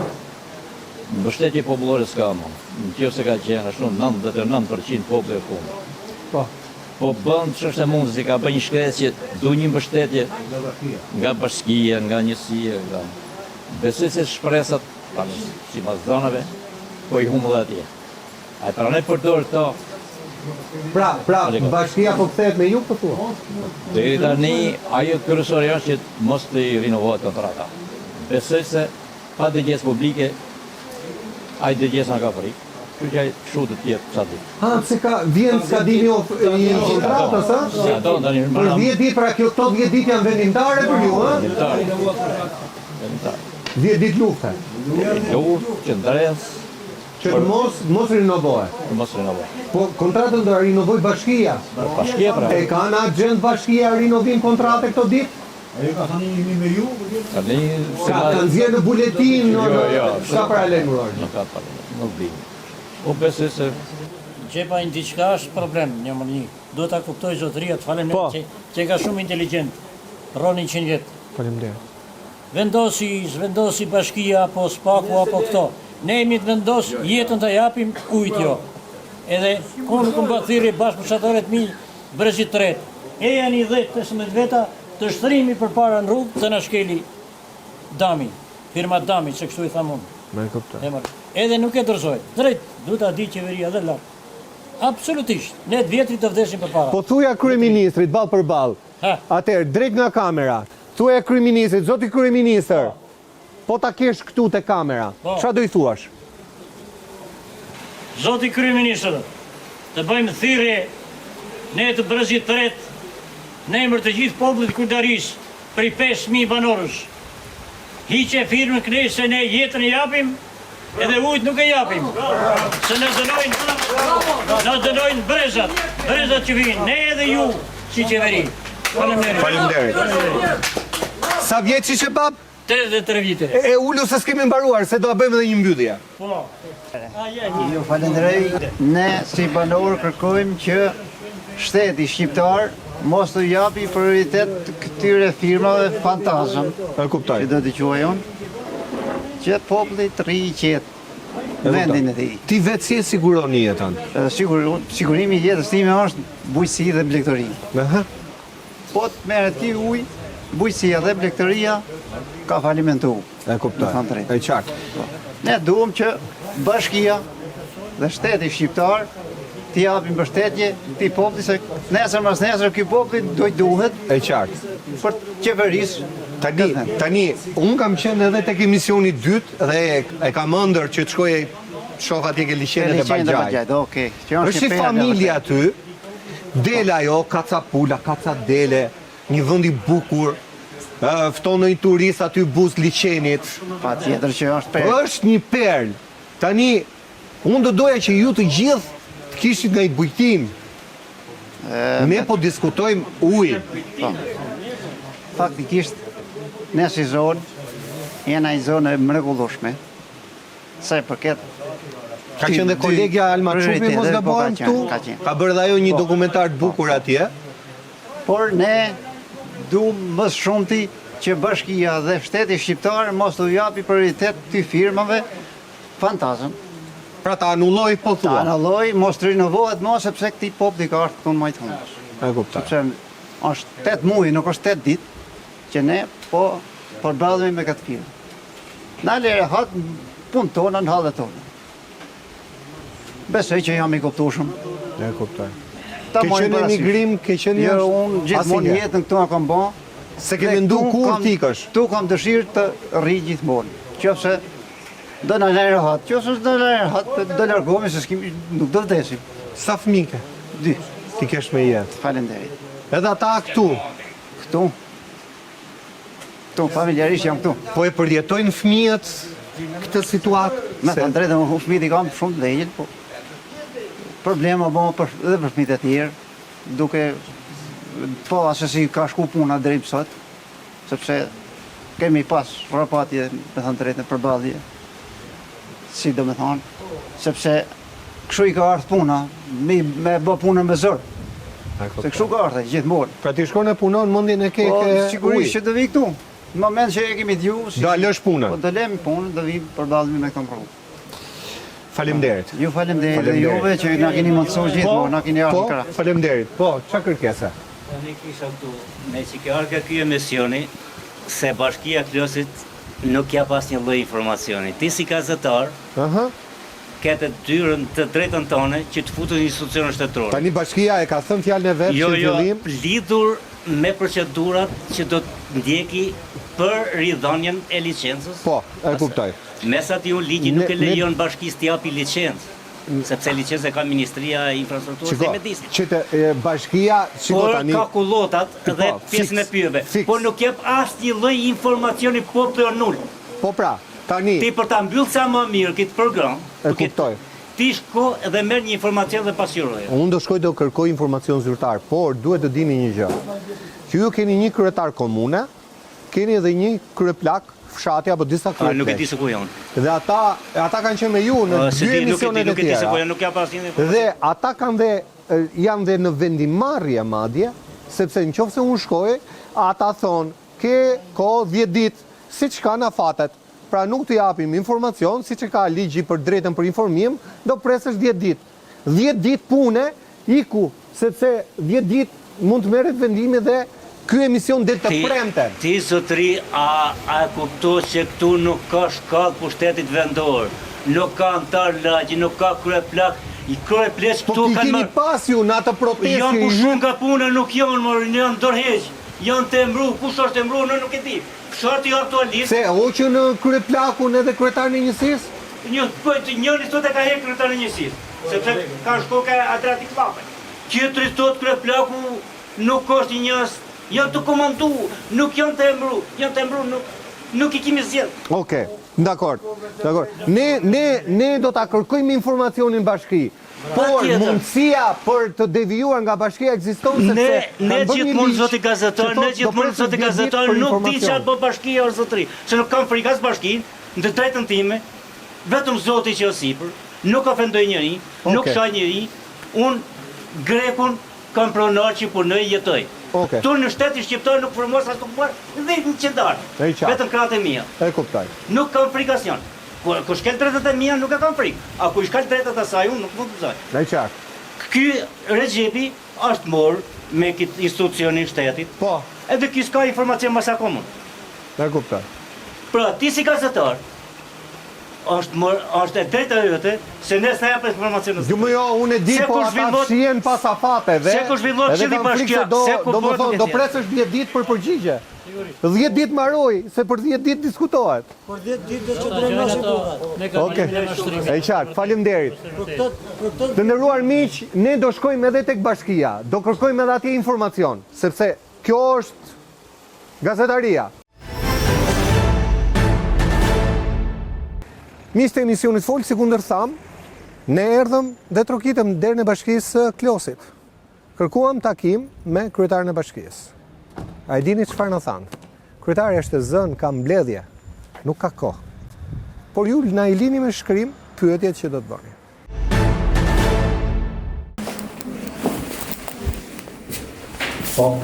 mbështetje popullore s'ka më. Në qoftë se ka qenë ashtu 99% populli e kundër. po. Po bën ç'është e mundur, si ka bërë një shkresë që du një mbështetje nga bashkia, nga njësia, nga besoj se shpresat tani sipas dhënave po i humbën edhe atje. Ai pranoi përdor këto Pra, pra, Aliko. bashkia po kthehet me ju, po thua? Deri tani ajo kryesore është që mos të i rinovohet kontrata. Besoj se pa dëgjesë publike ai dëgjesa ka frikë. Kështu që ai kështu do të jetë sa ditë. Ha, pse ka vjen skadimi of, i kontratës, a? Skadon tani Për 10 ditë, pra kjo këto 10 ditë janë vendimtare për ju, a? Vendimtare. Vendimtare. 10 ditë lufte. Luftë, qëndres, Që të mos mos rinovohet. të mos rinovohet. Po kontratën do ta rinovoj bashkia. Bashkia pra. E ka në agjend bashkia rinovim kontrate këto ditë? Ajo ka thënë jemi me ju, po jo. Tani se Ka ma- ka nxjerrë në buletin, në, Jo, në, jo. s'ka paralajmëruar. Nuk ka paralajmëruar, nuk di. Po besoj se Xhepa në diçka është problem, një më një. Duhet ta kuptoj zotëria, të falem Po. që, që ka shumë inteligjent. Rronin 100 vjet. Faleminderit. Vendosi, s'vendosi bashkia apo spaku apo këto. Ne jemi të vendos jetën ta japim ujt jo. Edhe unë kam bërë thirrje bashkë me fshatarët mi brezit tretë. Ejani 10 15 veta të shtrihemi përpara në rrugë të na shkeli Dami, firma Dami, se kështu i tham unë. E kuptoj. Emër. Edhe nuk e dorëzoi. Drejt, duhet ta di qeveria dhe lart. Absolutisht. Ne të vjetrit të vdesim përpara. Po thuja kryeministrit ballë për ballë. Atëherë, drejt nga kamera. Thuja kryeministrit, zoti kryeministër, po ta kesh këtu te kamera, po. Çfarë do i thuash? Zoti kryeministër, të bëjmë thirrje ne të brezit të tretë në emër të gjithë popullit të Kurdarisë, prej 5000 banorësh. Hiqe firmën kënej se ne jetën e japim, edhe ujt nuk e japim. Se na dënojnë, na dënojnë brezat, brezat që vijnë, ne edhe ju si qeveri. Faleminderit. Faleminderit. Sa vjeç ishe bab? 83 vite. E, e ulu se s'kemi mbaruar, se do ta bëjmë edhe një mbyllje. Po. Ju falenderoj. Ne si banorë kërkojmë që shteti shqiptar mos t'u japi prioritet këtyre firmave fantazëm. E kuptoj. Që do t'i quaj unë, që populli të rrijë i qetë në vendin e tij. Ti vetë si e siguron jetën? Sigur, sigurimi i jetës time është bujqësi dhe blegtori. Aha. Po të merret ky ujë, bujqësia dhe blegtoria ka falimentu. E kuptoj. E qartë. Po. Ne duam që bashkia dhe shteti shqiptar t'i japin mbështetje këtij populli se nesër mas nesër ky populli do i duhet. E qartë. Për të qeverisë. Tani, tani unë kam qenë edhe tek emisioni i dytë dhe e kam ëndërr që të shkoj të shoh atje ke liqenet e Bagjajt. Okej. Që është një familje aty, del ajo, ka ca pula, ka ca dele, një vend i bukur, fton ndonjë turist aty buzë liqenit. Patjetër që është perlë. Është një perlë. Tani, unë do doja që ju të gjithë të kishit nga një bujtinë. Ne po diskutojmë ujin. Po. Faktikisht, ne si zonë, jena një zonë e mrekullueshme. Sa i përket Ka qenë dhe kolegja Alma Çupi, mos po, gabohem këtu. Ka qenë. Ka bërë dhe ajo një po. dokumentar të bukur po. atje. Por ne duam më së shumti që bashkia dhe shteti shqiptar mos t'u japi prioritet këtyre firmave fantazëm. Pra ta anullojë po thua. Ta anullojë, mos të rinovohet më sepse këtij populli ka ardhur këtu në majë të hundës. E kuptoj. Sepse është 8 muaj, nuk është 8 ditë që ne po përballemi me këtë firmë. Na le rehat në punë tona, në hallet tona. Besoj që jam i kuptueshëm. E kuptoj. Ke qenë në emigrim, ke qenë jo, jashtë? Jo, unë gjithmonë jetën këtu e kam ba. S'e ke mendu kurrë të ikësh? Këtu kam dëshirë të rri gjithmonë. Qoftë se do na lejnë rehat, qoftë se s'do na lejnë rehat, do largohemi se s'kemi, nuk do vdesim. Sa fëmijë ke? Dy. T'i kesh me jetë. Faleminderit. Edhe ata këtu? Këtu. Këtu, familjarisht jam këtu. Po e përjetojnë fëmijët këtë situatë? Me thënë të drejtën, unë fëmijët i kam shumë të vegjël, po problema bo për, edhe për fëmijët e tjerë, duke po se si ka shku puna deri më sot, sepse kemi pas rrapatje, me thënë të drejtën, përballje, si do me thonë, sepse kështu i ka ardhë puna, me, me bë punën me zor. Se kështu ka ardhë, gjithmonë. Pra ti shkon e punon, mendjen e ke po, ke sigurisht që do vi këtu. Në moment që e kemi dëgju, si Do lësh punën. Po do lëmë punën, do vi përballemi me këtë rrugë. Faleminderit. Ju faleminderit dhe juve që na keni mundësuar po, gjithmonë, na keni ardhur në po, krah. Faleminderit. Po, çfarë kërkese? Tani kisha këtu, meqë ke ardhur ky emisioni, se Bashkia e Klosit nuk jap asnjë lloj informacioni. Ti si gazetar, Aha. Ke detyrën të drejtën tënde që të futesh në institucione shtetërore. Tani bashkia e ka thënë fjalën e vet që në fillim. Jo, jo, lidhur me procedurat që do të ndjeki për ridhënien e licencës. Po, e kuptoj. Me sa di unë ligji nuk e lejon bashkisë të japi licencë, sepse licencën e ka Ministria e Infrastrukturës dhe Mjedisit. Shiko, që të bashkia, shiko tani. Por ka kullotat dhe pjesën e pyjeve, por nuk jep asnjë lloj informacioni populli o nul. Po pra, tani. Ti për ta mbyllë sa më mirë këtë program, E kuptoj. Ti shko dhe merr një informacion dhe pasqyroje. Unë do shkoj do kërkoj informacion zyrtar, por duhet të dini një gjë. Që ju keni një kryetar komune, keni edhe një kryeplak fshati apo disa kryeplaq. Nuk e di se ku janë. Dhe ata, ata kanë qenë me ju në dy emisionet e tjera. Nuk e di se ku janë, nuk jap asnjë informacion. Dhe ata kanë dhe janë dhe në vendimmarrje madje, sepse në qoftë se unë shkoj, ata thonë. Ke kohë 10 ditë, siç kanë afatet. Pra nuk të japim informacion, siç e ka ligji për drejtën për informim, do presësh 10 ditë. 10 ditë pune iku, sepse 10 ditë mund të merret vendimi dhe ky emision del të premten. Ti zotëri a a e kupton se këtu nuk ka shkallë pushtetit vendor, nuk ka anëtar lagje, nuk ka kryeplak, kryepleq Po këtu i kanë keni marrë pas ju në atë protestë Janë që i pushu hytë nga puna nuk janë mor, janë dorëheq, janë të emru, kush është emru ne nuk e di. Fshati aktualisht. Pse e hoqën kryeplakun edhe kryetarin e njësisë? Një po njëri sot e ka hek kryetarin e njësisë, sepse ka shku ke Adriatik Llapaj. Tjetri thotë kryeplaku nuk është i njës, janë të komandu, nuk janë të emru, janë të emru nuk nuk i kemi zgjedh. Okej, dakord, dakord. Ne ne ne do ta kërkojmë informacionin bashki. Por mundësia për të devijuar nga bashkia ekziston sepse Ne kanë ne bërë një gjithmonë ligj zoti që gazetar, ne thotë do gjithmonë presësh zoti 10 ditë gazetar për nuk di informacion. çfarë bën bashkia or zotëri, se nuk kam frikë as bashkinë, në të drejtën time, vetëm Zoti që është sipër, nuk ofendoj njeri, nuk Okej. shaj njeri, unë grekun kam pronar që punoj jetoj. Okej. Këtu në shtetin shqiptar nuk firmos as nuk marr dhe një qindarkë, E qartë. vetëm krahët e mia. E kuptoj. Nuk kam frikë asnjën. Ku ku shkel drejtat e mia nuk e kam frikë. A ku i shkel drejtat asaj unë nuk mund të gëzoj. E qartë. Ky Rexhepi është morë me këtë institucionin e shtetit. Po. Edhe ky s'ka informacion më sa kam unë. E kuptoj. Pra ti si gazetar është mor, është e drejta jote se ne s'na jep informacion Jo më jo, unë e di, Se po ku ata zhvillohet- fshihen pas afateve. Se ku zhvillohet edhe këshilli kam frikë se bashkiak, do, se ku do më bëhet thonë, do etj. presësh 10 ditë për përgjigje. 10 ditë mbaroi, se për 10 ditë diskutohet. Për 10 ditë do të qëndrojmë na si burrat. Okej. E qartë, faleminderit. Për këtë për këtë Të nderuar miq, ne do shkojmë edhe tek bashkia, do kërkojmë edhe atje informacion, sepse kjo është gazetaria. Miq të emisionit Fol, sikundër thamë, ne erdhëm dhe trokitëm derën e bashkisë së Klosit. Kërkuam takim me kryetarin e bashkisë. A e dini çfarë na thanë? Kryetari është e zënë, ka mbledhje, nuk ka kohë. Por ju na i lini me shkrim pyetjet që do të bëni. Po.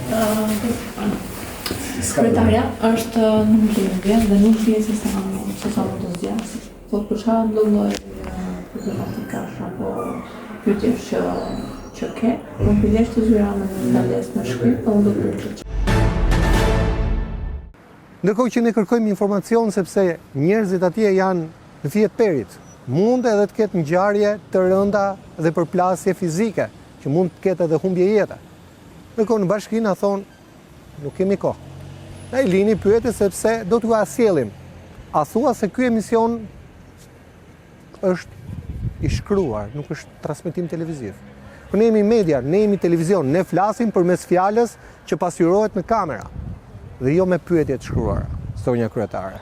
Kryetarja është në mbledhje dhe nuk di se sa se sa mund të zgjasë. Thotë për çfarëdo lloj problematikash apo pyetjesh që që ke, mund t'i lesh te zyra me një ndalesë në shkrim dhe unë do të përgjigjem. Ndërkohë që ne kërkojmë informacion sepse njerëzit atje janë në fije të perit. Mund edhe të ketë ngjarje të rënda dhe përplasje fizike, që mund të ketë edhe humbje jete. Ndërkohë në bashki na thonë Nuk kemi kohë. Na i lini pyetjet sepse do t'jua sjellim. A thua se ky emision është i shkruar, nuk është transmetim televiziv. Po ne jemi media, ne jemi televizion, ne flasim përmes fjalës që pasqyrohet në kamera dhe jo me pyetje të shkruara, zonja kryetare.